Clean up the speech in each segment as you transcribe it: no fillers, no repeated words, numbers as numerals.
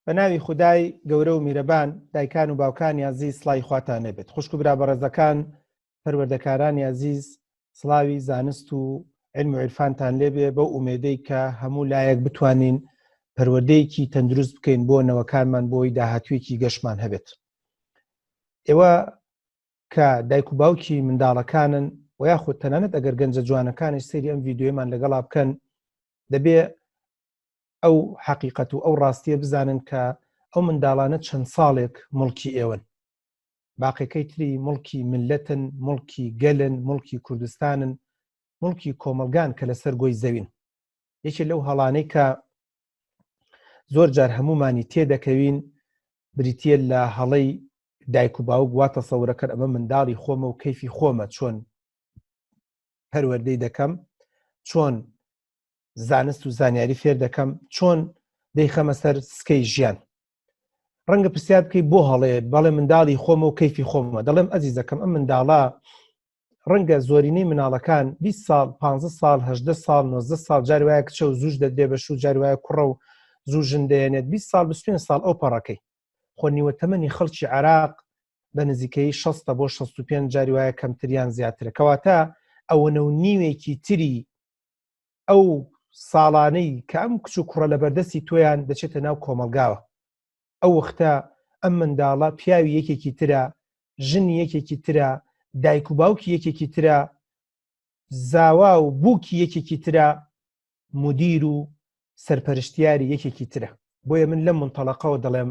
بە ناوی خودای گەورە و میرەبان دایکان و باوکانی ئازیز سڵاوی خواتان لێبێت خوشک و برا بەڕێزەکان پەروەردەکارانی ئازیز سڵاوی زانست و علم و عیرفانتان لێبێ بەو ئومێدەی کە هەموو لایەک بتوانین پەروەردەیەکی تەندروست بکەین بۆ نەوەکانمان بۆی داهاتوویەکی گەشمان هەبێت. ئێوە کە دایک و باوکی منداڵەکانن و یاخود تەنانەت ئەگەر گەنجە جوانەکانیش سەیری ئەم ڤیدیۆیەمان لەگەڵا بکەن دەبێ ئەو حەقیقەت و ئەو ڕاستیە بزانن کە ئەو منداڵانە چەند ساڵێک مڵکی ئێوەن باقیەکەی تری مڵکی ملەتن مڵکی گەلن مڵکی کوردستانن مڵکی کۆمەڵگان کە لەسەر گۆی زەوین یەکێ لەو هەڵانەی کە زۆر جار هەمومانی تێدەکەوین بریتە لە هەڵەی دایک و باوک وا تەسەورەکەن ئەمە منداڵی خۆمە و کەیفی خۆمە چۆن پەروەردەی دەکەم چۆن زانست و زانیاری فێر دەکەم چۆن دەیخەمە سەر سکەی ژیان ڕەنگە پرسیار بکەی بۆ هەڵێ بەڵێ منداڵی خۆمە و کەیفی خۆمە دەڵێم ئەزیزەکەم ئەم منداڵە ڕەنگە زۆرینەی مناڵەکان 20 ساڵ 15 ساڵ 18 ساڵ 19 ساڵ جار وایە کچە و زوش دەدرێ بە شوو جار وایە کوڕە و زوو ژن دەیەنێت 20 ساڵ 25 ساڵ ئەو پەڕەکەی خۆ نیوە تەمەنی خەڵکی عێراق بە نزیکەیی 60 بۆ 65 جاری وایە کەمتریان زیاترە کەواتە ئەوەنە و نیوێکی تری ئەو ساڵانەی کە ئەم کچ و کوڕە لە بەردەستی تۆیان دەچێتە ناو کۆمەلگاوە ئەو وەختە ئەم منداڵە پیاوی یەکێکی ترە ژنی یەکێکی ترە دایک و باوکی یەکێکی ترە زاوا و بووکی یەکێکی ترە مدیر و سەرپەرشتیاری یەکێکی ترە بۆیە من لەم منتەڵەقەوە دەڵێم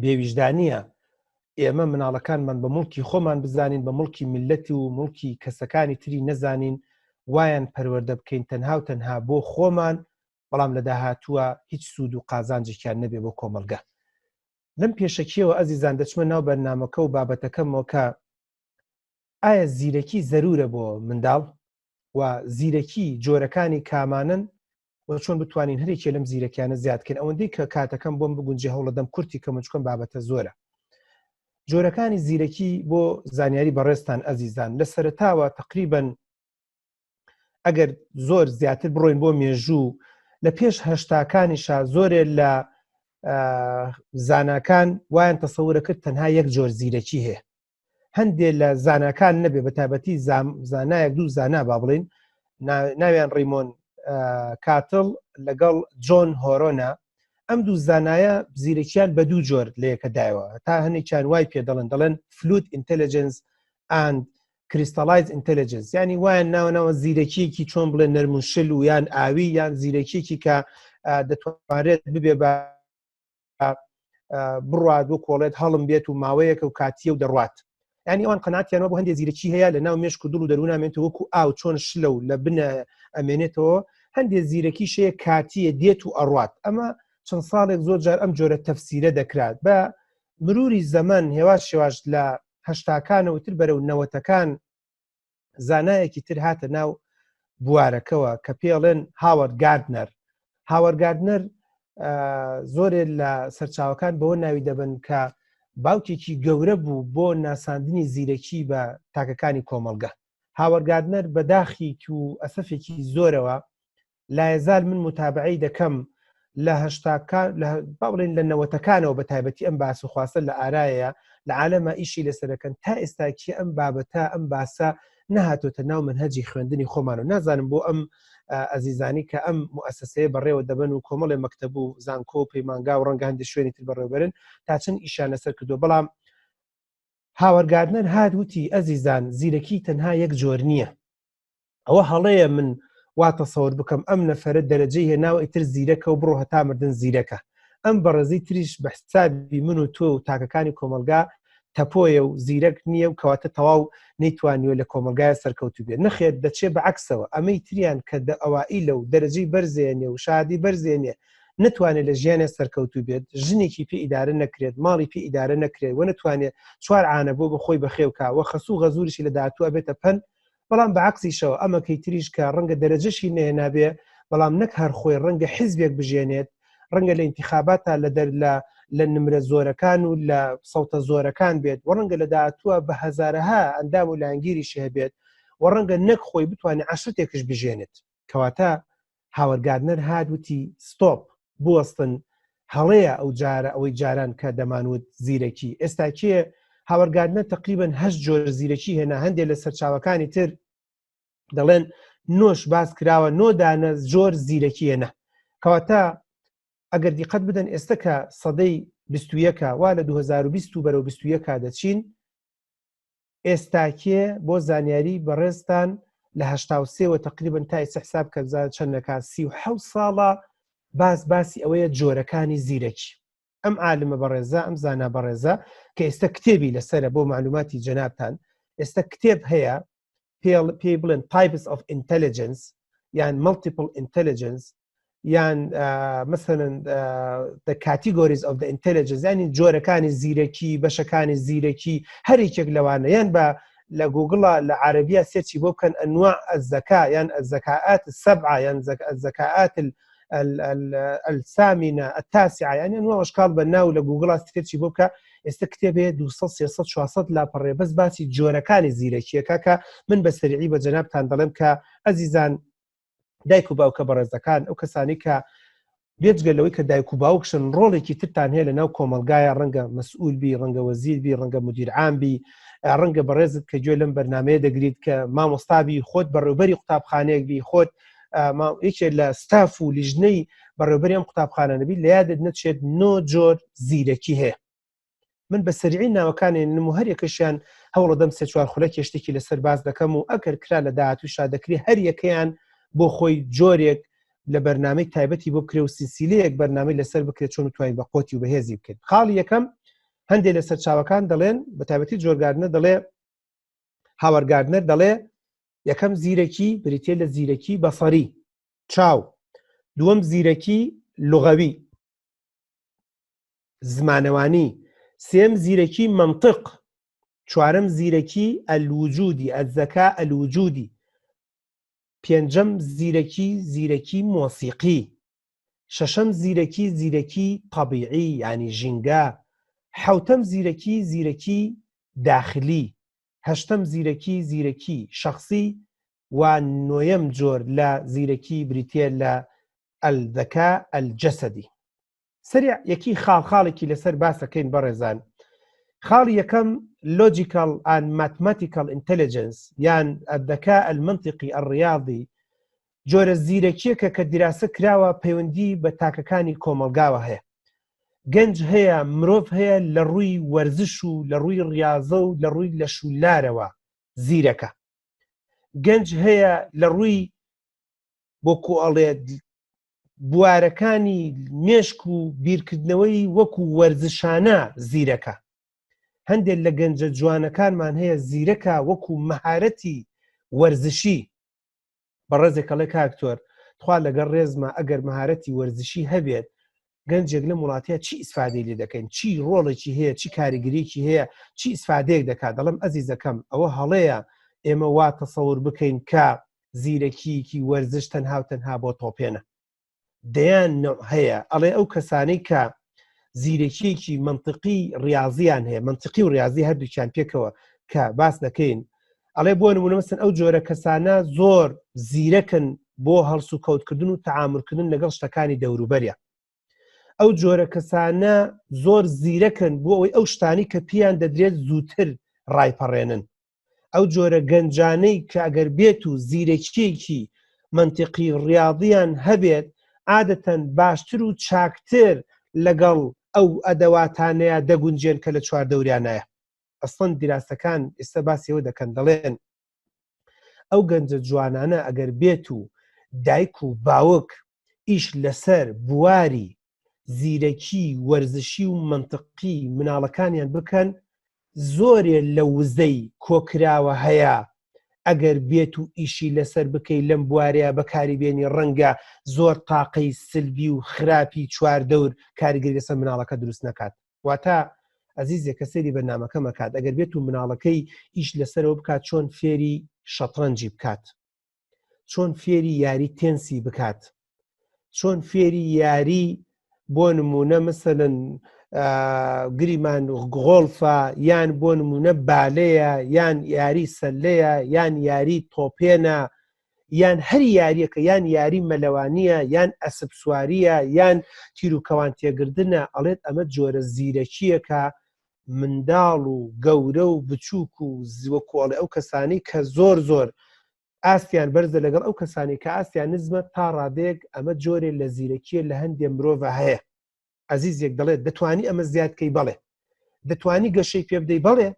بێویژدانیە ئێمە مناڵەکانمان بە مڵکی خۆمان بزانین بە مڵکی میلەت و مڵکی کەسەکانی تری نەزانین وایان پەروەردە بکەین تەنها و تەنها بۆ خۆمان بەڵام لە داهاتووە هیچ سوود و قازانجێکیان نەبێ بۆ کۆمەڵگە لەم پێشەکیەوە ئەزیزان دەچمە ناو بەرنامەکە و بابەتەکەمەوە کە ئایا زیرەکی زەرورە بۆ منداڵ و زیرەکی جۆرەکانی کامانن و چۆن بتوانین هەرێکێ لەم زیرەکیانە زیاد بکەین ئەوەندەی کە کاتەکەم بۆم بگونجێ هەوڵەدەم کورتی کەم چکەم بابەتە زۆرە جۆرەکانی زیرەکی بۆ زانیاری بەڕێزتان ئەزیزان لە سەرتاوە تقریبن ئەگەر زۆر زیاتر بڕۆین بۆ مێژوو لە پێش هەشتاکانیشا زۆرێ لە زاناکان وایان تەسەورە کرد تەنها یەک جۆر زیرەکی هەیە هەندێ لە زاناکان نەبێ بە تایبەتی زانایەک دوو زانا با بڵین ناویان ڕیمۆن کاتڵ لەگەڵ جۆن هۆرۆنا ئەم دوو زانایە زیرەکیان بە دوو جۆر لە یەکەدایەوە تا هەنێکیان وای پێ دەڵێن دەڵێن fluid intelligence and crystallized intelligence ینی وایان ناوە ناوە زیرەکیەکی چۆن بڵێ نەرم و شل و یان ئاوی یان زیرەکیەکی کە دەتوانێت ببێ بە بڕوات بۆ کۆڵێت هەڵم بێت و ماوەیەکە و کاتیە و دەڕوات ینی ئەوان قەناتیانەوە بۆ هەندێک زیرەکی هەیە لە ناو مێشک و دڵ و دەروونامێنێت وەکو ئاو چۆن شلە و لە بنە ئەمێنێتەوە هەندێک زیرەکی شەیە کاتیە دێت و ئەڕوات ئەمە چەند ساڵێک زۆر جار ئەم جۆرە تەفسیرە دەکرات بە مروری زەمەن هێواش شێواش لە هەشتاکانەوە تر بەرەو نەوەتەکان زانایەکی تر هاتە ناو بوارەکەوە کە پێڵێن هاوارد گاردنەر هاوارد گاردنەر زۆرێ لە سەرچاوەکان بەوە ناوی دەبن کە باوکێکی گەورە بوو بۆ ناساندنی زیرەکی بە تاکەکانی کۆمەڵگە هاوارد گاردنەر بەداخی و ئەسەفێکی زۆرەوە لایەزال من متابعەی دەکەم لە هەشتاکان با بڵێن لە نەوەتەکانەوە بە تایبەتی ئەم باس و خواسە لە ئارایە لە عالەمە ئیشی لەسەرەکەن تا ئێستاکی ئەم بابەتە ئەم باسە نەهاتۆتە ناو منهجی خوێندنی خۆمان و نازانم بۆ ئەم ئەزیزانی کە ئەم موسسەیە بەڕێوە دەبن و کۆمەڵێ مەکتەب و زانکۆ و پەیمانگا و ڕەنگە هەندێک شوێنی تر بەڕێوبەرن تا چەند ئیشیان لەسەر کردو بەڵام هاوەرگاردنەر هات وتی ئەزیزان زیرەکی تەنها یەک جۆر نییە ئەوە هەڵەیە من وا تەسەور بکەم ئەم نەفرە دەرەجەی هێناوە ئیتر زیرەکە و بڕۆ هەتا مردن زیرەکە ئەم بەڕێزی تریش بە حسابی من و تۆ و تاکەکانی کۆمەلگا تەپۆیە و زیرەک نییە و کەواتە تەواو نەیتوانیوە لە کۆمەلگای سەرکەوتو بێت نەخێت دەچێ بە عکسەوە ئەمەی تریان کە دە ئەوائیلە و دەرەجەی بەرزێنێ و شادی بەرزێنێ نتوانێت لە ژیانێ سەرکەوتو بێت ژنێکی پێ ئیدارە نەکرێت ماڵی پێ ئیدارە نەکرێت و نتوانێت چوار عانە بۆ بەخۆی بەخێوکا وە خەسوو غەزوریشی لە داهاتووە بێتە پەن بەڵام بە عەکسیشەوە ئەمەکەی تریش کە ڕەنگە دەرەجەشی نەهێنابێ بەڵام نەک هەر خۆی ڕەنگە حیزبێک بژێنێت ڕەنگە لە ئینتخاباتا لە دەر لە لە نمرە زۆرەکان و لە سەوتە زۆرەکان بێت و ڕەنگە لە داهاتووە بە هەزارەها ئەندام و لایەنگیریشی هەبێت و ڕەنگە نەک خۆی بتوانێت عەشرەتێکش بژێنێت کەواتە هاوەرگاردنەر هات وتی ستۆپ بوەستن. هەڵەیە ئەو جارە ئەوەی جاران کە دەمانوت زیرەکی ئێستا کێ هاوەرگاردنە تقریبن هەشت جۆر زیرەکی هێنا هەندێک لە سەرچاوەکانی تر دەڵێن نۆش باس کراوە نۆ دانە زۆر زیرەکی هێنا کەواتە ئەگەر دیقەت بدەن ئێستا کە سەدەی 21 وا لە 2020 و بەرەو 21 دەچین ئێستاکێ بۆ زانیاری بەڕێزتان لە 83 وە تقریبا تا ئێستا حساب کە بزانە چەند دەکات 37 ساڵە باس باسی ئەوەیە جۆرەکانی زیرەکی ئەم عالمە بەڕێزە ئەم زانا بەڕێزە کە ئێستا کتێبی لەسرە بۆ معلوماتی جەنابتان ئێستا کتێب هەیە پێی بڵێن types of intelligence یان multiple intelligence یان مثلەن the categories of the intelligence ینی جۆرەکانی زیرەکی بەشەکانی زیرەکی هەر یەکێک لەوانە یان بە لە گوگڵە لە عربیە search ی بۆ بکەن أنواع الذكاء یان الذكاءات السبعة یان الذكاءات الثامنة التاسعة یعنی أنواع أشكال بە ناو لە گوگڵا search ی بۆ بکە ئێستا کتێبێ 200 300 400 لاپەڕێ بەس باسی جۆرەکانی زیرەکیەکە کە من بە سەریعی بە جەنابتان دەڵێم کە ئەزیزان دایک و باوکە بەڕێزەکان ئەو کەسانی کە بێجگە لەوەی کە دایک و باوکشن ڕۆڵێکی ترتان هەیە لە ناو کۆمەلگایە ڕەنگە مەسئول بی ڕەنگە وەزیر بی ڕەنگە مدیر عام بی ڕەنگە بەڕێزت کە گوێ لەم بەرنمەیە دەگریت کە مامۆستابی خۆت بەڕێوبەری قوتابخانەیەک بی خۆت یەکێ لە ستاف و لیژنەی بەڕێوبەری ئەم قوتابخانە نەبی لە یادت نەچێت نۆ جۆر زیرەکی هەیە من بە سەریعی ناوەکانی نم و هەر یەکەشیان هەوڵەدەم سێ چوار خولەک شتێکی لەسەر باس دەکەم و ئەگەر کرا لە داهاتووشا دەکرێ هەر یەکەیان بۆ خۆی جۆرێک لە بەرنامەی تایبەتی بۆ بکرێ و سلسلەیەک بەرنامەی لەسەر بکرێت چۆن توانین بە قۆتی و بەهێزی بکەین. خاڵی یەکەم هەندێک لە سەرچاوەکان دەڵێن بە تایبەتی جۆرگاردنە دەڵێ هاوەرگاردنەر دەڵێ یەکەم زیرەکی بریتە لە زیرەکی بەسەری چاو دووەم زیرەکی لغەوی زمانەوانی، سێم زیرەکی مەنتق، چوارەم زیرەکی الوجودی، الذکاء الوجودی، پێنجەم زیرەکی زیرەکی مۆسیقی، شەشەم زیرەکی زیرەکی طبیعی یانی ژینگە، حەوتەم زیرەکی زیرەکی داخلی، هەشتەم زیرەکی زیرەکی شەخسی و نۆیەم جۆر لە زیرەکی بریتیە لە الذکاء الجسدی. سەریع یەکی خاڵ خاڵێکی لەسەر باسەکەین بەڕێزان خاڵی یەکەم logical and mathematical intelligence یان الذكاء المنطقي الرياضي جۆرە زیرەکیەکە کە دیراسە کراوە پەیوەندی بە تاکەکانی کۆمەلگاوە هەیە گەنج هەیە مرۆڤ هەیە لە ڕووی وەرزش و لە ڕووی ڕاضە و لە ڕووی لەشولارەوە زیرەکە گەنج هەیە لە ڕووی بۆ کۆئەڵێ بوارەکانی مێشک و بیرکردنەوەی وەکو وەرزشانە زیرەکە هەندێک لە گەنجە جوانەکانمان هەیە زیرەکە وەکو مەهارەتی وەرزشی بەڕێزێک ئەڵێ کاکتۆر تخوا لەگەڵ ڕێزما ئەگەر مەهارەتی وەرزشی هەبێت گەنجێک لەم وڵاتەیە چی ئیسفادەی لێ دەکەین چی ڕۆڵێکی هەیە چی کاریگەریەکی هەیە چی ئیسفادەیەک دەکات دەڵم ئەزیزەکەم ئەوە هەڵەیە ئێمە وا تەسەور بکەین کە زیرەکیکی وەرزش تەنها و تەنها بۆ تۆپێنە دەیان نوع هەیە ئەڵێ ئەو کەسانەی کە زیرەکیەکی منطقی ڕاضیان هەیە منطقی و ڕاضی هەردووکیان پێکەوە کە باس دەکەین ئەڵێ بۆ نمونە مەسن ئەو جۆرە کەسانە زۆر زیرەکن بۆ هەڵس و کەوتکردن و تعاملکردن لەگەڵ شتەکانی دەوروبەریان ئەو جۆرە کەسانە زۆر زیرەکن بۆ ئەوەی ئەو شتانی کە پیان دەدرێت زووتر ڕایپەڕێنن ئەو جۆرە گەنجانەی کە ئەگەر بێت و زیرەکیەکی منطقی ڕاضیان هەبێت عادەتەن باشتر و چاکتر لەگەڵ ئەو ئەدەواتانەیە دەگونجێن کە لە چواردەوریانایە ئەسڵەن دیراسەکان ئێستا باسی ئەوە دەکەن دەڵێن ئەو گەنجە جوانانە ئەگەر بێت و دایک و باوک ئیش لەسەر بواری زیرەکی وەرزشی و منطقی مناڵەکانیان بکەن زۆرێ لە وزەی کۆکراوە هەیە ئەگەر بێت و ئیشی لەسەر بکەی لەم بوارەیە بەکاری بێنی ڕەنگە زۆر تاقەی سلبی و خراپی چواردەور کاریگەری لەسەر مناڵەکە دروست نەکات واتە ئەزیزێک کە سەیری بەرنامەکەم ئەکات ئەگەر بێت و مناڵەکەی ئیش لەسەرەوە بکات چۆن فێری شەتڕەنجی بکات چۆن فێری یاری تێنسی بکات چۆن فێری یاری بۆ نمونە مثلەن گریمان گۆڵفە یان بۆ نمونە بالەیە یان یاری سەلەیە یان یاری تۆپێنە. یان هەر یاریەکە یان یاری مەلەوانیە یان ئەسپ سواریە یان تیروکەوان تێگردنە ئەڵێت ئەمە جۆرە زیرەکیەکە منداڵ و گەورە و بچووک و زیوەکۆڵێ ئەو کەسانی کە زۆر زۆر ئاستیان بەرزە لەگەڵ ئەو کەسانی کە ئاستیان نزمە تا ڕادەیەک ئەمە جۆرێ لە زیرەکیە لە هەندێ مرۆڤ هەیە. ئەزیزێک دەڵێت دەتوانی ئەمە زیاد کەی؟ بەڵێ. دەتوانی گەشەی پێ بدەی؟ بەڵێ.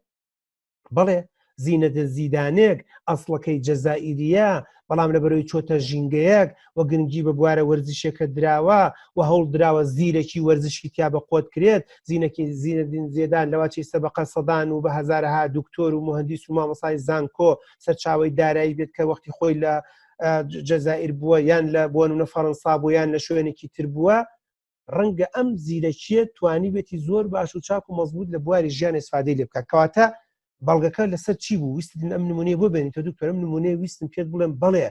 بەڵێ زینەدە زیدانێک ئەسڵەکەی جەزائیریە بەڵام لە بەرەوەی چۆتە ژینگەیەک و گرنگی بە بوارە وەرزشێکە دراوە و هەوڵ دراوە زیرەکی وەرزشی تیا بە قوت کرێت زینەکی زینەدین زێدان لەواچی سەبقە سەدان و بە هەزارەها دکتۆر و مهندیس و مامۆسای زانکۆ سەرچاوی دارایی بێت کە وەختی خۆی لە جەزائیر بووە یان لە بۆنونە فەرەنسا بوو یان لە شوێنێکی تر بووە ڕەنگە ئەم زیرەکیە توانیبێتی زۆر باش و چاک و مەزبوط لە بواری ژیان ئیسفادەی لێ بکات. کەواتە بەڵگەکە لەسەر چی بوو؟ ویستن ئەم نمونەیە بۆ بێنی تۆ دکتۆر، ئەم نمونەیە ویستم پێت بڵێم بەڵێ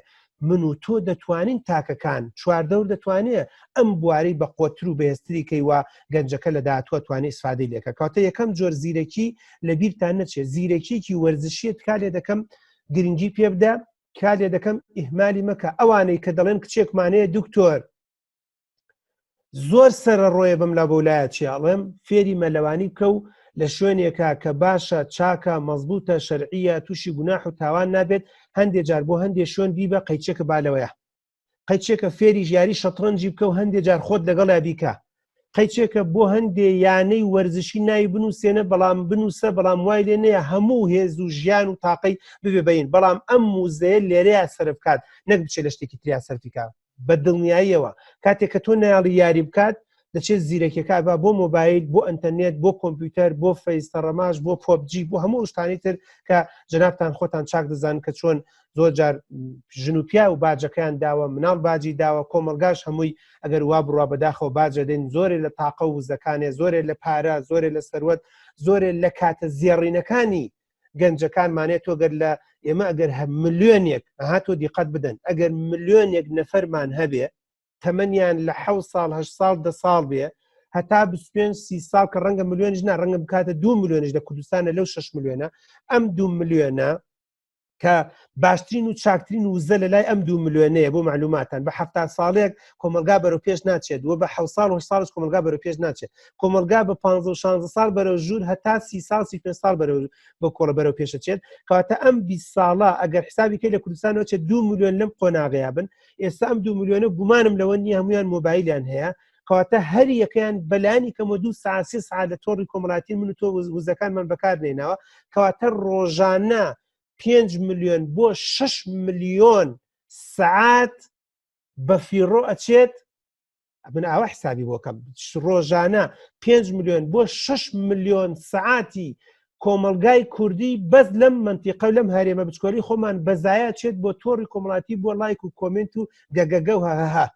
من و تۆ دەتوانین تاکەکان چواردەور دەتوانێ ئەم بوارەی بە قوتر و بەهێزتری کەی وا گەنجەکە لە داهاتووە توانێ ئیسفادەی لێکە. کەواتە یەکەم جۆر زیرەکی لەبیرتان نەچێت زیرەکیەکی وەرزشیە تکا لێ دەکەم گرنگی پێ بدە، تکا لێ دەکەم ئیهمالی مەکە. ئەوانەی کە دەڵێن کچێکمانەیە دکتۆر زۆر سەرەڕۆیە بەم لا بەو لایە چی ئەڵێم فێری مەلەوانی بکە و لە شوێنێکا کە باشە چاکە مەزبوتە شەرعیە تووشی گوناح و تاوان نابێت هەندێ جار بۆ هەندێ شوێن بیبە قەیچێکە با لەوەیە قەیچێکە فێری ژیاری شەترەنجی بکە و هەندێ جار خۆت لەگەڵیا بیکە قەیچێکە بۆ هەندێ یانەی وەرزشی ناوی بنووسێنە بەڵام بنووسە بەڵام وای لێ نەیە هەموو هێز و ژیان و تاقەی ببێ بەین بەڵام ئەم موزەیە لێرەیە سەرف بکات نەک بچێت لە شتێکی تریا سەرفیکا. بە دڵنیاییەوە کاتێک کە تۆ نایەڵی یاری بکات دەچێت زیرەکیەکە با بۆ مۆبایل بۆ ئەتەرنێت بۆ کۆمپیوتەر بۆ فەیس تەڕەماش بۆ PUBG بۆ هەموو شتانی تر کە جەنابتان خۆتان چاک دەزان کە چۆن زۆر جار ژن و پیا و باجەکەیان داوە مناڵ باجی داوە کۆمەلگاش هەمووی ئەگەر وا بڕوا بەداخەوە باجە دێن زۆرێ لە تاقە و وزەکانێ زۆرێ لە پارە زۆرێ لە سەروەت زۆرێ لە کاتە زێڕینەکانی گەنجەکانمانێ تۆ گەر لە ئێمە ئەگەر هە ملیۆنێک ئەها تۆ دیقەت بدەن ئەگەر ملیۆنێک نەفەرمان هەبێ تەمەنیان لە حە ساڵ هە ساڵ دە ساڵ بێ هەتا 25 سی ساڵ کە ڕەنگە ملیۆنیش نا ڕەنگە بکاتە دو ملیۆنیش لە کوردستانە لەو 6 ملیۆنە ئەم دو ملیۆنە کە باشترین و چاکترین وزە لە لای ئەم دو ملیۆنەیە بۆ معلوماتان بە ه ساڵێک کۆمەلگا بەرەو پێش ناچێت و بە ح ساڵ و ساڵش کۆمەلگا بەرەو پێش ناچێت کۆمەلگا بە 15 16 ساڵ بەرەو ژوور هەتا سی ساڵ 35 ساڵ بەرەو بۆ کۆڵە بەرەو پێشەچێت. کەواتە ئەم 20 ساڵە ئەگەر حسابی کەی لە کوردستانەوە چێت دو ملیۆن لەم قۆناغەیە بن. ئێستا ئەم دو ملیۆنە گومانم لەوە نییە هەمویان مۆبایلیان هەیە. کەواتە هەر یەکەیان بەلایەنی کەمەوە دو ساعت سێ ساعت لە تۆڕی کۆمەڵایەتی من و تۆ وزەکانمان بەکار نێناوە. کەواتە ڕۆژانە 5 ملیۆن بۆ 6 ملیۆن سعات بە فیڕۆ ئەچێت. من ئاوا حسابی بۆ کەم ڕۆژانە 5 ملیۆن بۆ 6 ملیۆن سعاتی کۆمەلگای کوردی بەس لەم منتیقە و لەم هەرێمە بچکۆلی خۆمان بەزایە چێت بۆ تۆڕی کۆمەڵاتی بۆ لایک و کۆمنت و گەگەگە و هەهەها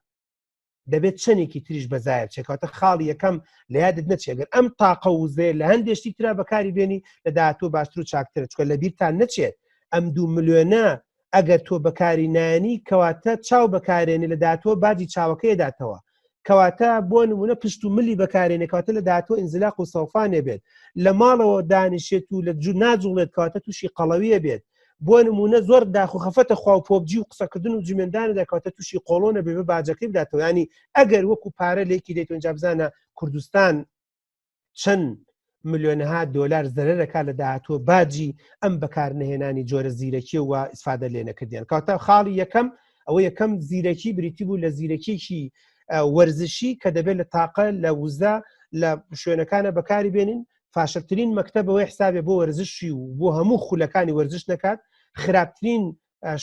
دەبێت چەندێکی تریش بەزایە بچێت. کەواتە خاڵی یەکەم لە یادت نەچێت گەر ئەم تاقە و وزەیە لە هەندێک شتی ترا بەکاری بێنی لە داهاتوو باشتر و چاکترە، چونکە لە بیرتان نەچێت ئەم دوو ملیۆنە ئەگەر تۆ بەکاری نایەنی کەواتە چاو بەکارێنی لە داهاتووە باجی چاوەکەی داتەوە، کەواتە بۆ نمونە پشت و ملی بەکارێنێ کەواتە لە داهاتووە ئینزلاق و سەوفانێ بێت، لە ماڵەوە دانیشێت و لە ناجوڵێت کەواتە تووشی قەڵەویە بێت، بۆ نمونە زۆر داخ و خەفەتە خوا و PUBG و قسەکردن و جمێندانە کەواتە تووشی قۆڵۆنە بێ بە باجەکەی بداتەوە. ینی ئەگەر وەکو پارە لێکی دەیت اینجا بزانە کوردستان چەند ملیۆنەها دۆلار زەرەرەکە لە داهاتووە باجی ئەم بەکارنەهێنانی جۆرە زیرەکی و ئیسفادە لێ نەکردیان. کەواتە خاڵی یەکەم ئەوە یەکەم زیرەکی بریتی بوو لە زیرەکیێکی وەرزشی کە دەبێت لە تاقە لە وزە لە شوێنەکانە بەکاری بێنین. فاشلترین مەکتەب ئەوەی حسابێ بۆ وەرزشی و بۆ هەموو خولەکانی وەرزش نەکات. خراپترین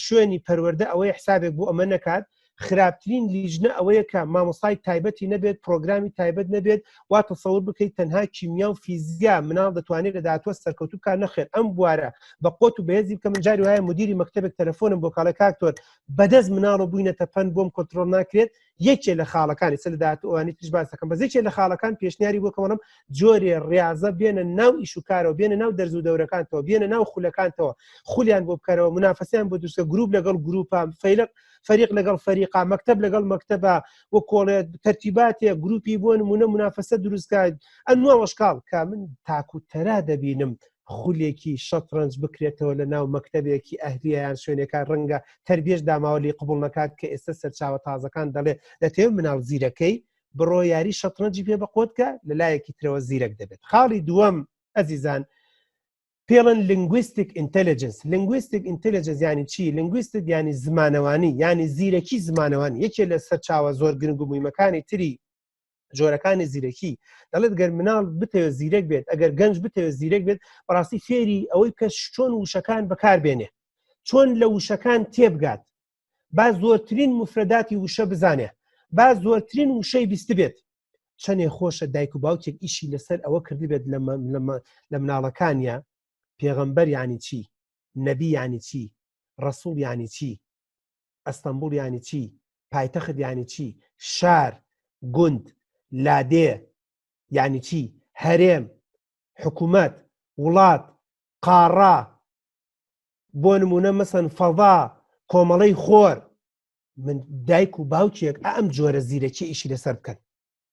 شوێنی پەروەردە ئەوەی حسابێک بۆ ئەمە نەکات. خراپترین لیژنە ئەوەیە کە مامۆستای تایبەتی نەبێت، پرۆگرامی تایبەت نەبێت، وا تەسەور بکەیت تەنها کیمیا و فیزیا مناڵ دەتوانێت لە داهاتووە سەرکەوتوو بکات. نەخێر، ئەم بوارە بە قۆت و بەهێزی بکە. من جاری وایە مدیری مەکتەبێک تەلەفۆنم بۆ کاڵێ کاکتۆر بەدەست مناڵە بووینەتە پەند بۆم کۆنترۆڵ ناکرێت. یەکێ لە خاڵەکانی سەر لە داهاتوو ئەوانی تریش باس دەکەم، بەس یەکێ لە خاڵەکان پێشنیاری بۆ کەمەڵم جۆرێ ڕاضە بێنە ناو ئیش و کارەوە، بێنە ناو دەرز و دەورەکانتەوە، بێنە ناو خولەکانتەوە، خولیان بۆ بکەرەوە، منافەسیان بۆ دروستکە، گروپ لەگەڵ گروپە، فەیلق فەریق لەگەڵ فەریقا، مەکتەب لەگەڵ مەکتەبە و کۆڵێت تەرتیباتێ گروپی بۆ نمونە منافەسە دروستکە ئەنوا وەشکاڵ کە من تاکو تەرا دەبینم. خولێکی شەترەنج بکرێتەوە لە ناو مەکتەبێکی ئەهلیە یان شوێنێکا ڕەنگە تەربیەش داماوە لێی قبوڵ نەکات کە ئێستا سەرچاوە تازەکان دەڵێ دەتەوێت مناڵ زیرەکەی بڕۆ یاری شەترەنجی پێ بەقوت کە لە لایەکی ترەوە زیرەک دەبێت خاڵی دووەم ئەزیزان پێڵن linguistic intelligence linguistic intelligence ینی چی linguistic ینی زمانەوانی ینی زیرەکی زمانەوانی یەکێ لە سەرچاوە زۆر گرنگ و مویمەکانی تری جۆرەکانی زیرەکی دەڵێت گەر مناڵ بتەوێت زیرەک بێت ئەگەر گەنج بتەوێت زیرەک بێت بەڕاستی فێری ئەوەی کە چۆن وشەکان بەکاربێنێ چۆن لە وشەکان تێبگات با زۆرترین مفرەداتی وشە بزانێ با زۆرترین وشەی بیستبێت چەندێ خۆشە دایک و باوکێک ئیشی لەسەر ئەوە کردبێت لە مناڵەکانیا پێغەمبەر یانی چی نەبی یانی چی ڕسوڵ یانی چی ئەستەمبوڵ یانی چی پایتەخت یانی چی شار گوند لادێ یانی چی هەرێم حکوومەت وڵات قاڕا بۆ نمونە مەسەن فەضا کۆمەڵەی خۆر من دایک و باوکێک ئەم جۆرە زیرەکی ئیشی لەسەر بکەن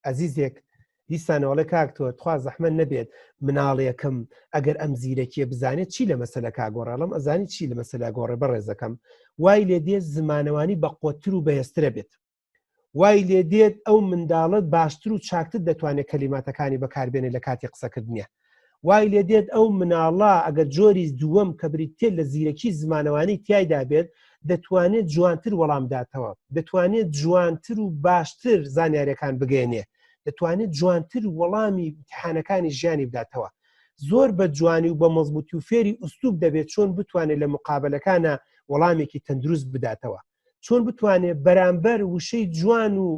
ئەزیزێک دیسانەوەڵێ کاک تۆ تخوا زەحمەت نەبێت مناڵێکم ئەگەر ئەم زیرەکیە بزانێت چی لە مەسەلەکە گۆڕێڵم ئەزانی چی لە مەسەلا گۆڕێ بەڕێزەکەم وای لێ دێت زمانەوانی بە قوتتر و بەهێزترە بێت وای لێ دێت ئەو منداڵت باشتر و چاکتر دەتوانێت کەلیماتەکانی بەکاربێنێت لە کاتی قسەکردنیە وای لێ دێت ئەو مناڵە ئەگەر جۆری دووەم کە بریتێت لە زیرەکی زمانەوانی تایدا بێت دەتوانێت جوانتر وەڵام داتەوە دەتوانێت جوانتر و باشتر زانیاریەکان بگەێنێ دەتوانێت جوانتر وەڵامی امتحانەکانی ژیانی بداتەوە زۆر بە جوانی و بە مەزبوتی و فێری ئوسلوب دەبێت چۆن بتوانێت لە مقابلەکانە وەڵامێکی تەندروست بداتەوە چۆن بتوانێت بەرامبەر وشەی جوان و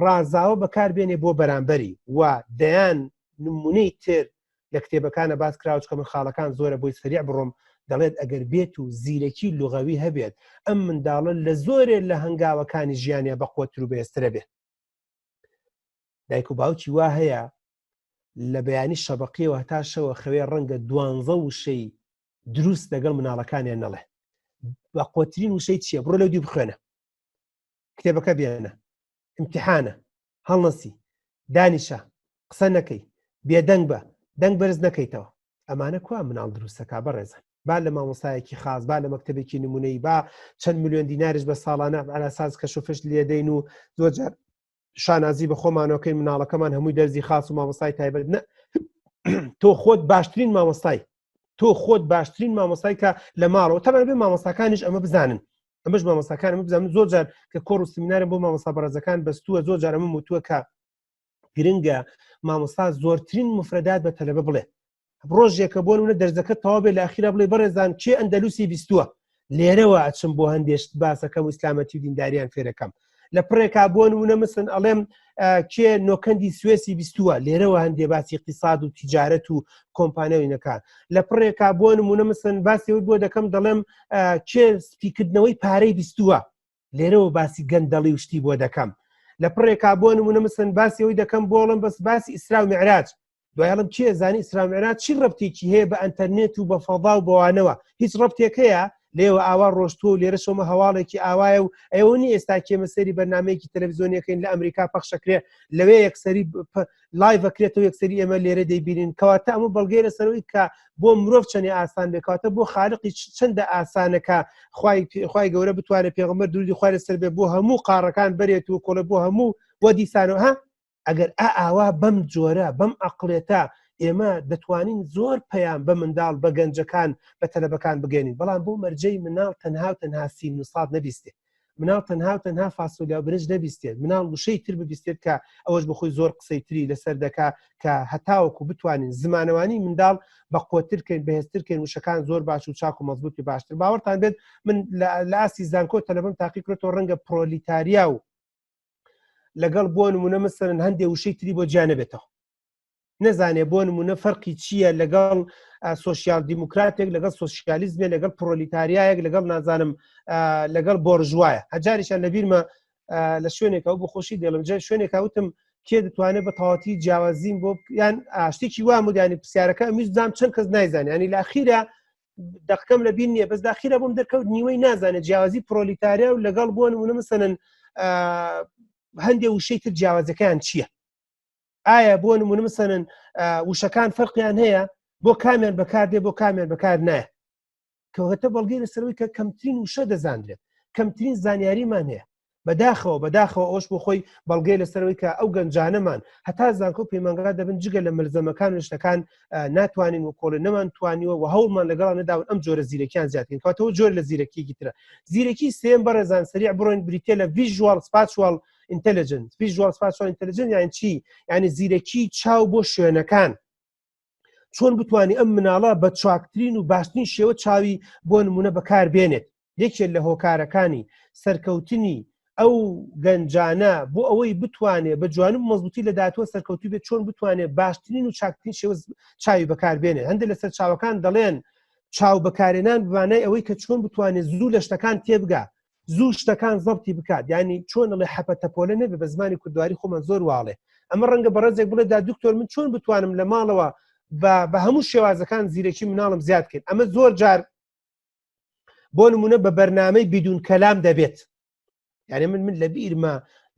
ڕازاوە بەکاربێنێ بۆ بەرامبەری و دەیان نمونەی تر لە کتێبەکانە باس کراوە چکە من خاڵەکان زۆرە بۆی سەریع بڕۆم دەڵێت ئەگەر بێت و زیرەکی لغەوی هەبێت ئەم منداڵە لە زۆرێ لە هەنگاوەکانی ژیانیا بەقوەتر و بەهێزترە بێت دایک و باوکی وا هەیە لە بەیانی شەبقیەوە هەتا شەوە خەوێ ڕەنگە دوانزە وشەی دروست لەگەڵ مناڵەکانیان نەڵێ بە قوترین وشەی چییە بڕۆ لەو دی بخوێنە کتێبەکە بێنە امتحانە هەڵنەسی دانیشە قسە نەکەی بێدەنگ بە دەنگ بەرز نەکەیتەوە ئەمانە کوا مناڵ دروستەکە بەڕێزن با لە مامۆستایەکی خاص با لە مەکتتەبێکی نمونەی با چەند میلیۆن دیناریش بە ساڵانە ئەساس کەش و فشت لێدەین و زۆر جار شانازی بە خۆمانەوەکەی مناڵەکەمان هەمووی دەرزی خاص و مامۆستای تایبەت نە تۆ خۆت باشترین مامۆستای تۆ خۆت باشترین مامۆستای کە لە ماڵەوە تەمان بێ مامۆستاکانیش ئەمە بزانن ئەمەش مامۆستاکان ئەمە بزانن زۆر جار کە کۆڕ و سمینارم بۆ مامۆستا بەڕێزەکان بەستووە زۆر جار ئەمە وتووە کە گرنگە مامۆستا زۆرترین مفرەدات بە تەلەبە بڵێ ڕۆژێکە بۆ نمونە دەرزەکە تەواو بێ لە ئەخیرا بڵێ بەڕێزان کێ ئەندەلوسی بیستووە لێرەوە ئەچم بۆ هەندێشت باسەکەم و ئیسلامەتی و دینداریان فێرەکەم لە پڕێکا بۆ نمونە مسن ئەڵێم کێ نۆکەندی سوێسی بیستووە لێرەوە هەندێ باسی اقتصاد و تیجارەت و کۆمپانیاوینەکان لە پڕێکا بۆ نمونە مسن باسی ئەوەی بۆ دەکەم دەڵێم کێ سپیکردنەوەی پارەی بیستووە لێرەوە باسی گەندەڵی و شتی بۆ دەکەم لە پڕێکا بۆ نمونە مسن باسی ئەوی دەکەم بۆڵم بەس باسی ئیسرا و معراج دوایڵم کێ زانی ئیسرا و معراج چی ڕەبتێکی هەیە بە ئەتەرنێت و بە فەضا و بەوانەوە هیچ ڕەبتێک هەیە لێوە ئاوا ڕۆشتووە و لێرە شۆمە هەواڵێکی ئاوایە و ئەوە نی ئێستا کێمە سەری بەرنمەیەکی تەلەڤزیۆنیەکەین لە ئەمریکا پەخشەکرێ لەوێ یەکسەری live ئەکرێتەوە یەکسەری ئێمە لێرە دەیبینین کەواتە ئەمە بەڵگەی لەسەرەوەی کە بۆ مرۆڤ چەندێ ئاسان بێ کەواتە بۆ خالقی چەندە ئاسانە کە خوای گەورە بتوانێت پێغەمبەر درودی خوای لەسەر بێ بۆ هەموو قاڕەکان بەرێت و کۆڵێ بۆ هەموو وە دیسانەوە ها ئەگەر ئا ئاوا بەم جۆرە بەم عقلێتە ئێمە دەتوانین زۆر پەیام بە منداڵ بە گەنجەکان بە تەلەبەکان بگەێنین بەڵام بۆ مەرجەی مناڵ تەنها و تەنها سین و ساد نەبیستێ مناڵ تەنها و تەنها فاسۆلیا و برنج نەبیستێت مناڵ وشەی تر ببیستێت کە ئەوەش بەخۆی زۆر قسەی تری لەسەر دەکا کە هەتاوەکو بتوانین زمانەوانی منداڵ بە قوتر کەین بەهێزتر کەین وشەکان زۆر باش و چاک و مەزبوطی باشتر باوەڕتان بێت من لە ئاستی زانکۆ تەلەبم تاقی کرێتەوە ڕەنگە پرۆلیتاریا و لەگەڵ بۆ نمونە مەسەرن هەندێ وشەی تری بۆ جیا نەبێتەوە نەزانێ بۆ نمونە فەرقی چییە لەگەڵ سوسیال دیموکراتێک لەگەڵ سوسیالیزمێ لەگەڵ پرۆلیتاریایەک لەگەڵ نازانم لەگەڵ بۆرژوایە هەجاریشان لەبیرمە لە شوێنێکە و بخۆشی دێڵم جای شوێنێکا وتم کێ دەتوانێت بە تەواتی جیاوازیم بۆ یان ئاشتێکی وا مودیانی پرسیارەکە ئەمیز زام چەند کەس نایزانانی ینی لاخیرە دەقەکەم لە بیر نییە بەس داخیرە بۆم دەرکەوت نیوەی نازانێت جیاوازی پرۆلیتاریا و لەگەڵ بۆ نمونە مثلەن هەندێک وشەی تر جیاوازەکەیان چییە ئایا بۆ نمونە مثلەن وشەکان فەرقیان هەیە؟ بۆ کامیان بەکاردێ بۆ کامیان بەکار نایە کەواتە بەڵگەی لەسەرەوەی کە کەمترین وشە دەزانرێت کەمترین زانیاریمان هەیە بەداخەوە بەداخەوە ئەوش بۆ خۆی بەڵگەی لەسەرەوەی کە ئەو گەنجانەمان هەتا زانکۆ پەیمانگا دەبن جگە لە مەلزەمەکان و شتەکان ناتوانین و کۆڵێ نەمان توانیوە و هەوڵمان لەگەڵ نەداون ئەم جۆرە زیرەکیان زیاترین کاتەوە جۆر لە زیرەکیەکی ترە زیرەکی سێم بەڕێزان سریع بڕۆین بریتە لە visual spatial intelligence visual spatial intelligence یان چی یعنی زیرەکی چاو بۆ شوێنەکان چۆن بتانی ئەم مناڵە بە چاکترین و باشترین شێوە چاوی بۆ نمونە بەکار بێنێت یەکێک لە هۆکارەکانی سەرکەوتنی ئەو گەنجانە بۆ ئەوەی بتوانێت بە جوان و مەزبوتی لە داهاتوە سەرکەوتو بێت چۆن بتوانێت باشترین و چاکترین شێوە چاوی بەکاربێنێت هەندێک لەسەر چاوەکان دەڵێن چاو بەکارێنان بمانای ئەوەی کە چۆن بتوانێت زوو لە شتەکان تێبگا زوو شتەکان زەبتی بکات ینی چۆن ئەڵێ حەپە تەپۆلە نەبێ بە زمانی کوردواری خۆمان زۆر واڵێ ئەمە ڕەنگە بەڕێزێک بڵێ دا دکتۆر من چۆن بتوانم لە ماڵەوە بە هەموو شێوازەکان زیرەکی مناڵم زیاد کرد ئەمە زۆر جار بۆ نمونە بە بەرنمەی بدون کەلام دەبێت یعنی من من لە بیرمە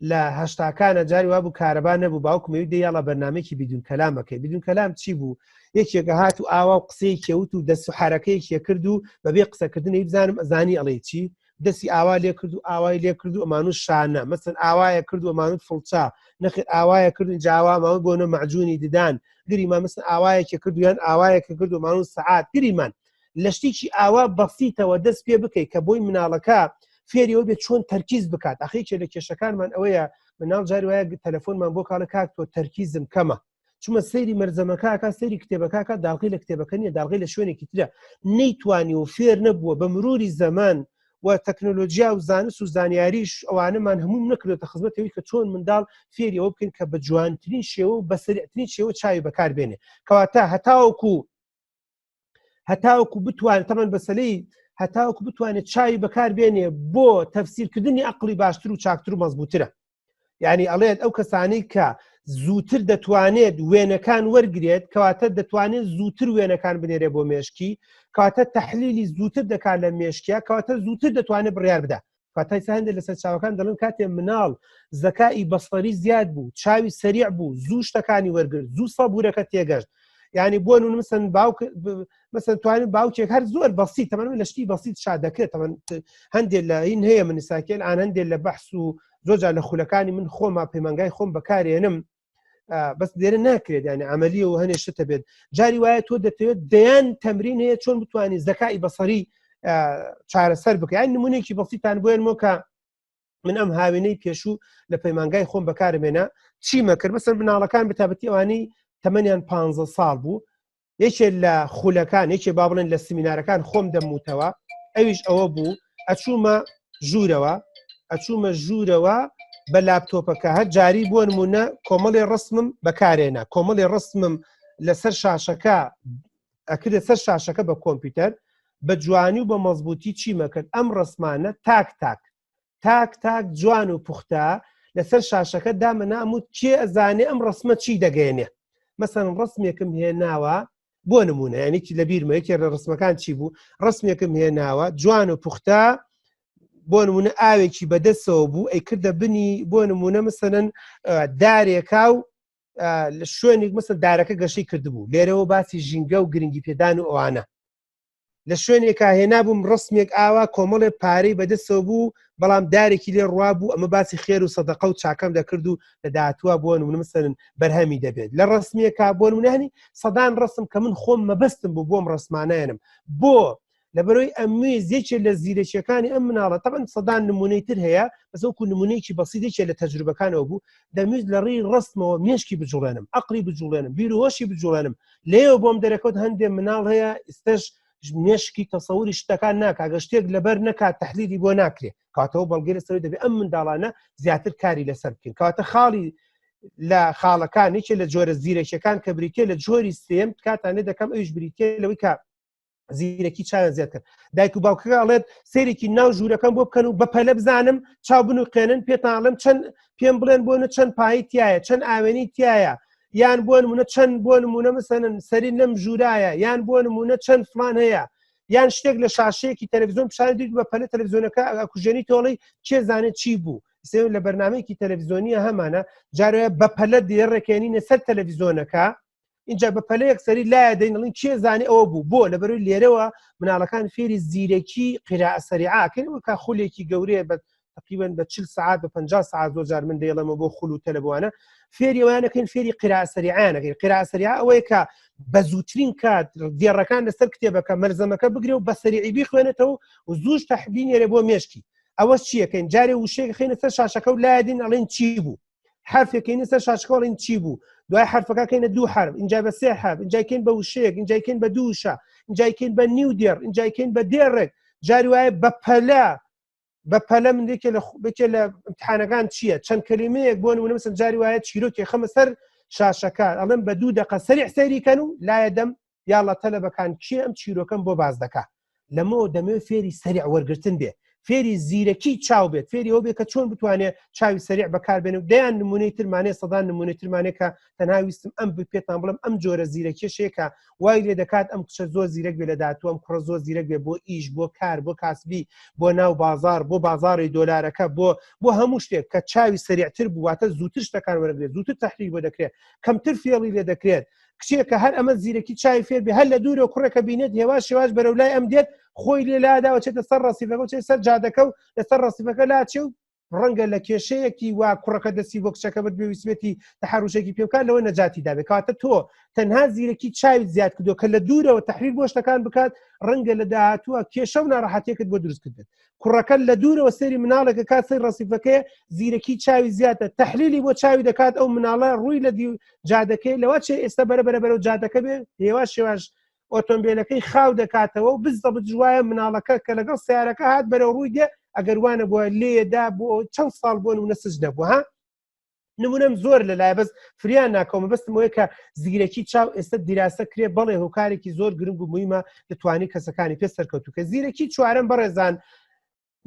لە هەشتاکانە جاری وابوو کارەبا نەبوو باوکم ئەوی دەیاڵە بەرنمەیەکی بدون کەلامەکەی بدون کەلام چی بوو یەکێکە هات و ئاوا و قسەیەکی وت و دەست و حرەکەیەکی کرد و بەبێ قسەکردنی بزانم ئەزانی ئەڵێ چی دەستی ئاوا لێ کرد و ئاوای لێ کرد و ئەمان و شانە مەسن ئاوایە کرد و ئەمان و فڵچە نەخێر ئاوایە کرد و جاوا ماوە بۆنە مەعجونی ددان گریمان مەسن ئاوایەکی کرد و یان ئاوایەکە کرد و ئەمان و سەعات گریمان لە شتێکی ئاوا بەسیتەوە دەست پێ بکەیت کە بۆی مناڵەکە فێریەوە بێت چۆن تەرکیز بکات ئەخیکێ لە کێشەکانمان ئەوەیە مناڵ جاری وایە تەلەفۆنمان بۆ کاڵە کاک تۆ تەرکیزم کەمە چمە سەیری مەرزەمەکەکە سەیری کتێبەکەکە داڵقی لە کتێبەکە نیە داڵغی لە شوێنێکی ترە نەیتوانی و فێر نەبووە بە مروری زەمان و تەکنۆلۆژیا و زانست و زانیاریش ئەوانەمان هەموو نەکردێتە خزمەتەوەی کە چۆن منداڵ فێری ئەوە بکەین کە بە جوانترین شێوە و بەسەرترین شێوە چاوی بەکاربێنێ کەواتە هەتاوەکو هەتاوەکو بتوانێت تەمەن بەسەلەی هەتاوەکو بتوانێت چاوی بەکار بێنێ بۆ تەفسیرکردنی ئەقلی باشتر و چاکتر و مەزبوترە یعنی ئەڵێت ئەو کەسانی کە زووتر دەتوانێت وێنەکان وەرگێت کەواتە دەتوانێت زووتر وێنەکان بنێرێ بۆ مێشکی کەواتە تەحلیلی زووتر دەکات لە مێشکیا کەواتە زووتر دەتوانێت بڕیار بدا واتای هەندێک لە سەرچاوەکان دەڵێن کاتێ مناڵ زەکای بەسەری زیاد بوو چاوی سەریع بوو زوو شتەکانی وەرگرت زوو سەبورەکە تێگەشت ینی بۆ نون مثلەن باوک مثلەن توانین باوکێک هەر زۆر بەسی تەمەن لە شتی بەسیت شا دەکرێت تەمەن هەندێک لە این هەیە من ساکێن ئان هەندێک لە بەحس و زۆر جار لە خولەکانی من خۆما پەیمانگای خۆم بەکارێنم بەس لێرە ناکرێت ینی عملیە و هەنێ شتە بێت جاری وایە تۆ دەتەوێت دەیان تەمرین هەیە چۆن بتوانانی زەکای بەسەری چارەسەر بکە یان نمونێکی بەسیتان بۆێنمەوە کە من ئەم هاوینەی پێشوو لە پەیمانگای خۆم بەکارمێنە چیمە کرد بەسەر مناڵەکان بتابەتی ئەوانەی تەمەنیان پ ساڵ بوو یەکێ لە خولەکان یەکێ با بڵێن لە سمینارەکان خۆم دەموتەوە ئەویش ئەوە بوو ئەچوومە ژوورەوە ئەچوومە ژوورەوە بە لاپتۆپەکە هەر جاری بۆ نمونە کۆمەڵی ڕسمم بەکارێنا کۆمەڵی ڕسمم لەسەر شاشەکە ئەکردە سەر شاشەکە بە کۆمپیوتەر بە جوانی و بە مەزبوطی چیمە کرد ئەم ڕسمانە تاک تاک تاک تاک جوان و پوختە لەسەر شاشەکە دامەنام و کێ ئەزانێ ئەم ڕسمە چی دەگەێنێ مەسەن ڕسمێکم هێناوە بۆ نمونە یعنی لە بیرمە یەکێ لە ڕسمەکان چی بوو ڕسمێکم هێناوە جوان و پوختە بۆ نمونە ئاوێکی بەدەستەوە بوو ئەی کردە بنی بۆ نمونە مثلەن دارێکا و لە شوێنێک مەسە دارەکە گەشەی کردبوو لێرەوە باسی ژینگە و گرنگی پێدان و ئەوانە لە شوێنێکا هێنابووم ڕسمێک ئاوا کۆمەڵێ پارەی بەدەستەوە بوو بەڵام دارێکی لێ ڕوا بوو ئەمە باسی خێر و سەدەقە و چاکەم دەکرد و لە داهاتووە بۆ نمونە مثلەن بەرهەمی دەبێت لە ڕسمیەکە بۆ نمونانی سەدان ڕسم کە من خۆم مەبەستم بوو بۆم ڕسمانایەنم بۆ لەبەرەوەی ئەمویست یەکێ لە زیرەکیەکانی ئەم مناڵە تەبەن سەدان نمونەی تر هەیە بەس وەکو نمونەیەکی بەسیط یەکێ لە تەجروبەکانەوە بوو دەمویست لە ڕێی ڕستمەوە مێشکی بجوڵێنم عقلی بجوڵێنم بیر و هۆشی بجوڵێنم لێەوە بۆم دەرەکەوت هەندێ مناڵ هەیە ئستش مێشکی تەسەوری شتەکان ناکا گە شتێک لەبەر نەکات تحلیلی بۆ ناکرێ کاتەوە بەڵگەی لەسەر دەبێت ئەم منداڵانە زیاتر کاری لەسەر بکەین کاتە خاڵی لە خاڵەکان یەکێ لە جۆرە زیرەکیەکان کە بریتە لە جۆری سێم تکاتان لێ دەکەم ئەویش بریتە لەوەی کە زیرەکی چاویان زیاد کرد دایک و باوکەکە ئەڵێت سێرێکی ناو ژوورەکەم بۆ بکەن و بە پەلە بزانم چاو بنوقێنن پێتان ئەڵێم چەند پێم بڵێن بۆ نە چەند پایی تایە چەند ئاوێنی تایە یان بۆ نمونە چەند بۆ نمونە مثلەن سەری لەم ژوورایە یان بۆ نمونە چەند فلان هەیە یان شتێک لە شاشەیەکی تەلەڤزیۆن پیشان دیت بە پەلە تەلەڤزیۆنەکە ئەکوژێنی تۆڵی چێ زانێت چی بوو سێ لە بەرنمەیەکی تەلەڤزیۆنیە هەمانە جارێ بە پەلە دێڕێکێنینە سەر تەلەڤزیۆنەکە اینجا بە پەلەیەک سەری لایە دەینڵین کێ زانێ ئەوە بوو بۆ لەبەرەوەی لێرەوە مناڵەکان فێری زیرەکی قیراء سەریعاکەن وەکە خولێکی گەورەیە بە تقریبا بە 40 سعات بە 50 سعات زۆر جار من دەیڵێمەوە بۆ خول و تەلەبوانە فێری ئەوانەکەین فێری قیراء سەریعانەکەین قیراء سەریعە ئەوەیە کە بە زووترین کات دێڕەکان لەسەر کتێبەکە مەلزەمەکە بگرێ و بە سەریعی بیخوێنێتەوە و زووش تەحبینێرێ بۆ مێشکی ئەوەش چیەکەین جارێ وشەیەک خینە سەر شاشەکە و لایەدین ئەڵێن چی بوو حرفێکەینە سەر شاشەکە ئەڵێن چی بوو دوای حرفەکە کەینە دوو حرف اینجا بە سێ حرف اینجا کەین بە وشەیەک اینجا کەین بە دوو وشە اینجا کەین بە نیو دێڕ اینجا کەین بە دێڕێک جاری وایە بە پەلە بە پەلە من یەکێ لە بێکێ لە امتحانەکان چییە چەند کەلیمەیەک بۆ نمونە مثلا جاری وایە چیرۆکێ خەمە سەر شاشەکە ئەڵێم بە دوو دقە سەری سەیری کەن و لایە دەم یاڵا تەلەبەکان کێ ئەم چیرۆکەم بۆ باس دەکا لەمەوە دەمەوێت فێری سەریع وەرگتن بێ فێری زیرەکی چاو بێت فێری ئەو بێ کە چۆن بتوانێت چاوی سەریع بەکاربێن و دەیان نمونەی ترمانێ سەدان نمونەی ترمانێ کە تەنها ویستم ئەم پێتان بڵم ئەم جۆرە زیرەکێشێکە وای لێ دەکات ئەم کچە زۆر زیرەک بێ لە داهاتوو ئەم کوڕە زۆر زیرەک بێ بۆ ئیش بۆ کار بۆ کاسبی بۆ ناو بازار بۆ بازاری دۆلارەکە بۆ بۆ هەموو شتێک کە چاوی سەریعتر بوواتە زووتر شتەکان وەرەگرێت زووتر تحلیل بۆ دەکرێت کەمتر فێڵی لێ دەکرێت کچێکە هەر ئەمە زیرەکی چای فێر بێ هەر لە دوورەوە کوڕێکە بینێت هێواش هێواش بەرەو لای ئەم دێت خۆی لێ لاداوە چێتە سەر ڕەسیفەکە و چێت سەر جادەکە و لەسەر ڕەسیفەکە لاچێ و ڕەنگە لە کێشەیەکی وا کوڕەکە دەستی بۆ کچەکە برد بێویستێتی تەحەروشێکی پێ بکات لەوە نەجاتی دابێت کەواتە تۆ تەنها زیرەکی چاوی زیاد کردو کە لە دوورەوە تحریر بۆ شتەکان بکات ڕەنگە لە داهاتووە کێشە و ناڕەحەتێکت بۆ دروست کردن کوڕەکە لە دوورەوە سەیری مناڵێکە کات سەی ڕەسیفەکەی زیرەکی چاوی زیاتە تحلیلی بۆ چاوی دەکات ئەو مناڵە ڕووی لە دی جادەکەی لەوە چێ ئێستا بەرە بەرە بەرەو جادەکە بێ هێوا شێواش ئۆتۆمبیلەکەی خاو دەکاتەوە و بزە بجوایە مناڵەکە کە لەگەڵ سیارەکە هات بەرەو ڕووی دێ ئەگەر وانە بووە لێدا بۆ چەند ساڵ بۆن و نەسج نەبوو ها نمونەم زۆر لە لای بەس فریان ناکەومە بەستم وەیە کە زیرەکی چاو ئێستا دیراسە کرێ بەڵێ هۆکارێکی زۆر گرنگ و مهمە دەتوانانی کەسەکانی پێ سەرکەوتو کە زیرەکی چوارەم بەڕێزان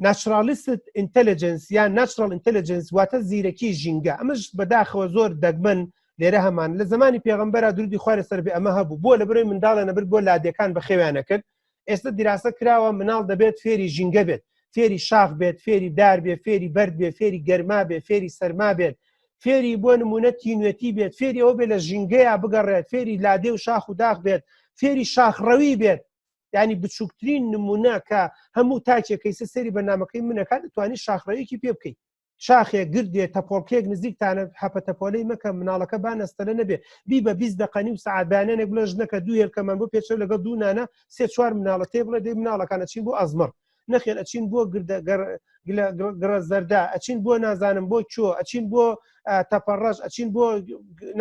naturalist intelligence یان natural intelligence واتە زیرەکی ژینگە ئەمەش بەداخەوە زۆر دەگمەن لێرە هەمان لە زمانی پێغمبەرا درودی خوارە سەر بێ ئەمە هەبوو بۆ لە بەرەی منداڵە نەبرد بۆ لادێکان بەخێویانە کرد ئێستا دیراسە کراوە مناڵ دەبێت فێری ژینگە بێت فێری شاخ بێت فێری دار بێ فێری بەرد بێ فێری گەرما بێ فێری سەرما بێت فێری بۆ نمونە تینوێتی بێت فێری ئەو بێت لە ژینگەیە بگەڕێت فێری لادێ و شاخ و داخ بێت فێری شاخڕەوی بێت ینی بچووکترین نمونە کە هەموو تاکێکەی سەری بەنامەکەی منەکات دەتوانانی شاخڕەویکی پێ بکەیت شاخێک گردێ تەپۆڵکێک نزیکتانە حەپە تەپۆلەی مەکە مناڵەکە با نەستەلە نەبێ بی بە 20 دقە نیو سەعات بەیانێک بڵێ ژنەکە دوو هێلکەمان بۆ پێچە لەگەڵ دوو نانە سێ چوار مناڵە تێ بڵێ دەی مناڵەکان ئەچین بۆ ئەزمەڕ نەخێر ئەچین بۆ گردە گڕە زەردا ئەچین بۆ نازانم بۆ چۆ ئەچین بۆ تەپەڕەش ئەچین بۆ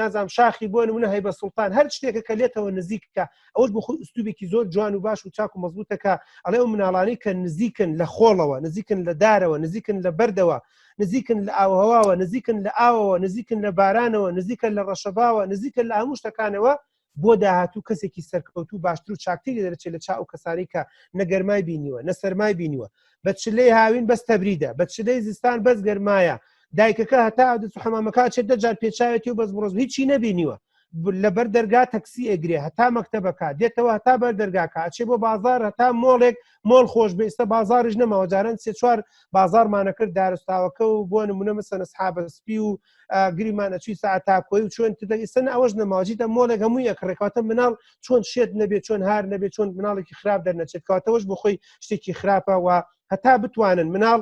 نازام شاخی بۆ نمونە هەی بە سوڵتان هەر شتێکە کە لێتەوە نزیکە ئەوش بۆ خۆی ئوسلوبێکی زۆر جوان و باش و چاک و مەزبوتە کە ئەڵێ ئەو مناڵانەی کە نزیکن لە خۆڵەوە نزیکن لە دارەوە نزیکن لە بەردەوە نزیکن لە ئاوهواوە نزیکن لە ئاوەوە نزیکن لە بارانەوە نزیکن لە ڕەشەباوە نزیکن لە هەموو شتەکانەوە بۆ داهاتوو کەسێکی سەرکەوتوو باشتر و چاکتری دەرەچێت لە چا ئەو کەسانی کە نە گەرمای بینیوە نە سەرمای بینیوە بە چلەی هاوین بەس تەبریدە بە چلەی زستان بەس گەرمایە دایکەکە هەتا دەست و حەمامەکە چێت دەجار پێچاوێتی و بەس بڕۆز هیچی نەبینیوە لەبەر دەرگا تەکسی ئەگرێ هەتا مەکتەبەکە دێتەوە هەتا بەر دەرگاکە ئەچێ بۆ بازار هەتا مۆڵێک مۆڵ خۆش بێ ئێستا بازاریش نەماوە جاران سێ چوار بازارمانە کرد دارستاوەکە و بۆ نمونە مەسەن ئەسحابە سپی و گریمان ئەچوی ساعت تاکۆی و چۆن تدە ئێستا ئەوەش نەماوە جیتە مۆڵێک هەمووی ئەکڕێکاتە مناڵ چۆن شێت نەبێت چۆن هار نەبێت چۆن مناڵێکی خراپ دەرنەچێت کاتەوەش بۆ خۆی شتێکی خراپە و هەتا بتوانن مناڵ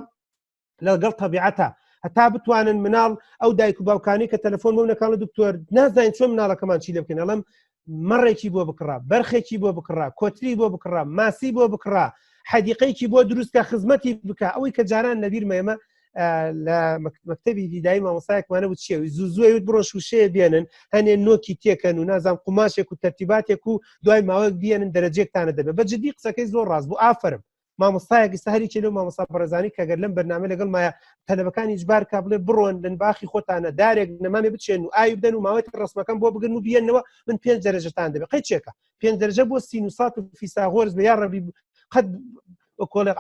لەگەڵ تەبیعەتە هەتا بتوانن مناڵ ئەو دایک و باوکانی کە تەلەفۆن بۆ نەکاڵە دکتۆر نازانین چۆن مناڵەکەمان چی لێ بکەین ئەڵم مەڕێکی بۆ بکڕە بەرخێکی بۆ بکڕە کۆتری بۆ بکڕە ماسی بۆ بکڕە حەدیقەیەکی بۆ دروستکە خزمەتی بکە ئەوەی کە جاران لەبیرمە ئێمە لە مەکتەبی دیدایی مامۆسایەکمانە بوو چیە زوو زوو بڕۆ شوشەیە بێنن هەنێ نۆکی تێکەن و نازام قوماشێک و تەرتیباتێک و دوای ماوەیەک بێنن دەرەجێکتانە دەبێت بە جدی قسەکەی زۆر ڕاست بوو ئافرم مامۆستایەک ئیستا هەریکێ لەو مامۆستا بەڕێزانی کە گەر لەم بەرنامە لەگەڵ مایە تەلەبەکانی ئیجبار کا بڵێ بڕۆن لەن باخی خۆتانە دارێک نەمامێ بچێن و ئاوی بدەن و ماوەی ڕسمەکەم بۆ بگرن و بیێنەوە من پێنج دەرەجەتان دەبێ قەی چێکە پێنج دەرەجە بۆ سینوسات و فیساغۆرس بە یا ڕەبی قەت کۆڵێ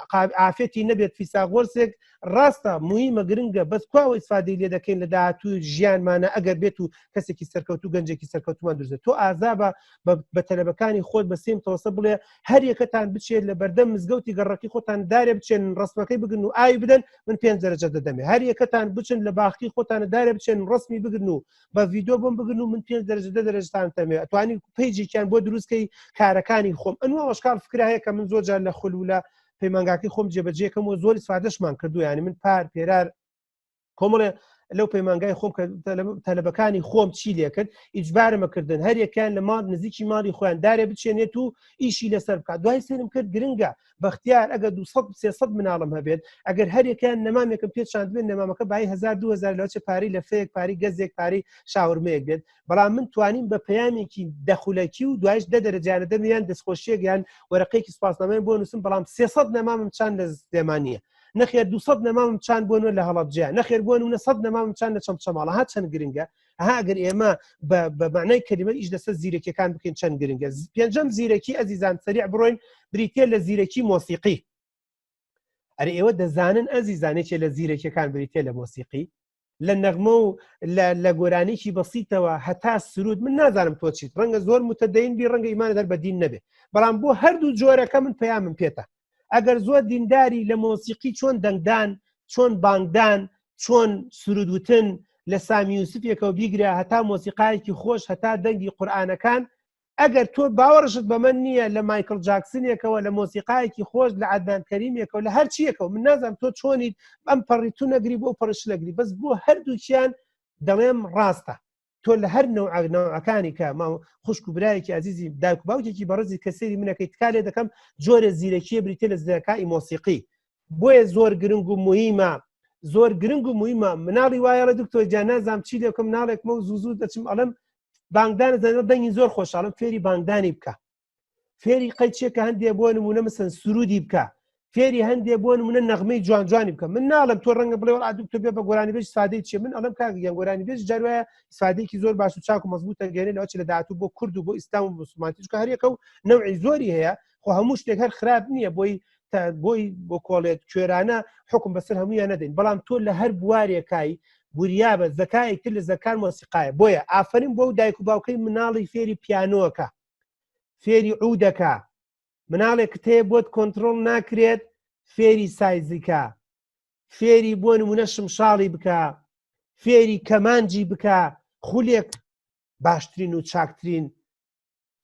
عافێتی نەبێت فیساغۆرسێک ڕاستە مویمە گرنگە بەس کواوە ئیسفادەی لێ دەکەین لە داهاتوو ژیانمانە ئەگەر بێت و کەسێکی سەرکەوتو گەنجێکی سەرکەوتومان دروستە تۆ ئازابە بە تەلەبەکانی خۆت بە سیم تۆسە بڵێ هەر یەکەتان بچێت لە بەردەم مزگەوتی گەڕەکی خۆتان دارێ بچێن ڕسمەکەی بگرن و ئاوی بدەن من پێنج دەرەجە دەدەمێ هەر یەکەتان بچن لە باخی خۆتانە دارێ بچێن ڕسمی بگرن و بە ڤیدۆ بۆم بگرن و من پێنج دەرەجە دە دەرەجەتان تەمێ ئەتوانی page ێکیان بۆ دروستکەی کارەکانی خۆم ئەنوا ئەشکال فکرە هەیە کە من زۆر جار لە خول و لە پەیمانگاکەی خۆم جێبەجێکەم و زۆر ئیسفادەشمان کردو یانی من پار پێرار کۆمەڵێ لەو پەیمانگای خۆم کە تەلەبەکانی خۆم چی لێکرد ئیجبارمە کردن هەریەکیان لە ماڵ نزیکی ماڵی خۆیان دارێ بچێنێت و ئیشی لەسەر بکات دوای سێرم کرد گرنگە بەختیار ئەگەر 200 300 مناڵم هەبێت ئەگەر هەریەکیان نەمامێکم پێ چاندبێت نەمامەکە بای 1000 2000 لەوچە پارەی لەفەیەک پارەی گەزێک پارەی شاورمەیەک بێت بەڵام من توانیم بە پەیامێکی دەخولەکی و دوایش دە دەرەجانە دەمیان دەستخۆشیەک یان وەرەقەیەکی سپاسنامەیان بۆ نووسم بەڵام 300 نەمامم چاند لە سلێمانیە نەخێر 200 نەمامم چاند بۆ نوێ لە هەڵەبجە نەخێر بۆ نمونە 100 نەمامم چاند لە چەمچەماڵە ها چەند گرنگە ها ئەگەر ئێمە بە معنای کەلیمە ئیش لەسەر زیرەکیەکان بکەین چەند گرنگە پێنجەم زیرەکی ئەزیزان سەریع بڕۆین بریتە لە زیرەکی مۆسیقی ئەرێ ئێوە دەزانن ئەزیزانێکێ لە زیرەکیەکان بریتە لە مۆسیقی لە نەغمە و لە گۆرانیکی بەسیتەوە هەتا سرود من نازانم تۆ چیت ڕەنگە زۆر متدەین بی ڕەنگە ئیمان دەر بە دین نەبێ بەڵام بۆ هەردوو جۆرەکە من پەیامم پێتە ئەگەر زۆر دینداری لە مۆسیقی چۆن دەنگدان چۆن بانگدان چۆن سرودوتن لە سامی یوسفێکەوە بیگرە هەتا مۆسیقایەکی خۆش هەتا دەنگی قورآانەکان ئەگەر تۆ باوەڕشت بەمە نییە لە مایکل جاکسنێکەوە لە مۆسیقایەکی خۆش لە عدنان کەریمێکەوە لە هەرچیەکەوە من نازانم تۆ چۆنیت ئەم پەڕی تو نەگری بۆ پەڕش نەگری بەس بۆ هەردووکیان دەڵێم ڕاستە تۆ لە هەر نەوعەکانی کە ما خوشک و برایەکی ئازیزی دایک و باوکێکی بەڕێزی کە سەیری منەکەی تکا لێ دەکەم جۆرە زیرەکیە بریتە لە زەکای مۆسیقی بۆیە زۆر گرنگ و مهمە زۆر گرنگ و مهمە مناڵی وایە دکتۆر جان نازانم چی لێکم مناڵێکمە و زوو زوو دەچم ئەڵم بانگدان زانە دەنگی زۆر خۆشحاڵم فێری بانگدانی بکە فێری قەیچێکە هەندێ بۆ نمونە مثلەن سرودی بکە فێری هەندێ بۆ نمونە نەغمەی جوان جوانی بکە من ناڵم تۆ ڕەنگە بڵێ وڵا دکتۆر بێ بە گۆرانی بێژ سادەی چیە من ئەڵم کاک گیان گۆرانی بێژ جار وایە ئیسفادەیەکی زۆر باش و چاک و مەزبووتە گەێنێ لەوە چ لە داهاتوو بۆ کورد و بۆ ئیسلام و مسلمانتی چونکە هەریەکە و نەوعی زۆری هەیە خۆ هەموو شتێک هەر خراپ نییە بۆی بۆی بۆ کۆڵێت کوێرانە حکم بەسەر هەمویان نەدەین بەڵام تۆ لە هەر بوارێکای وریابە زەکایەک تر لە زەکان مۆسیقایە بۆیە ئافرین بۆ دایک و باوکەی مناڵی فێری پیانۆکە فێری عودەکە مناڵێک تێ بۆت کۆنتترۆل ناکرێت فێری سایزیکە فێری بۆ نمونە شمشاڵی بکە فێری کەمانجی بکە خولێک باشترین و چاکترین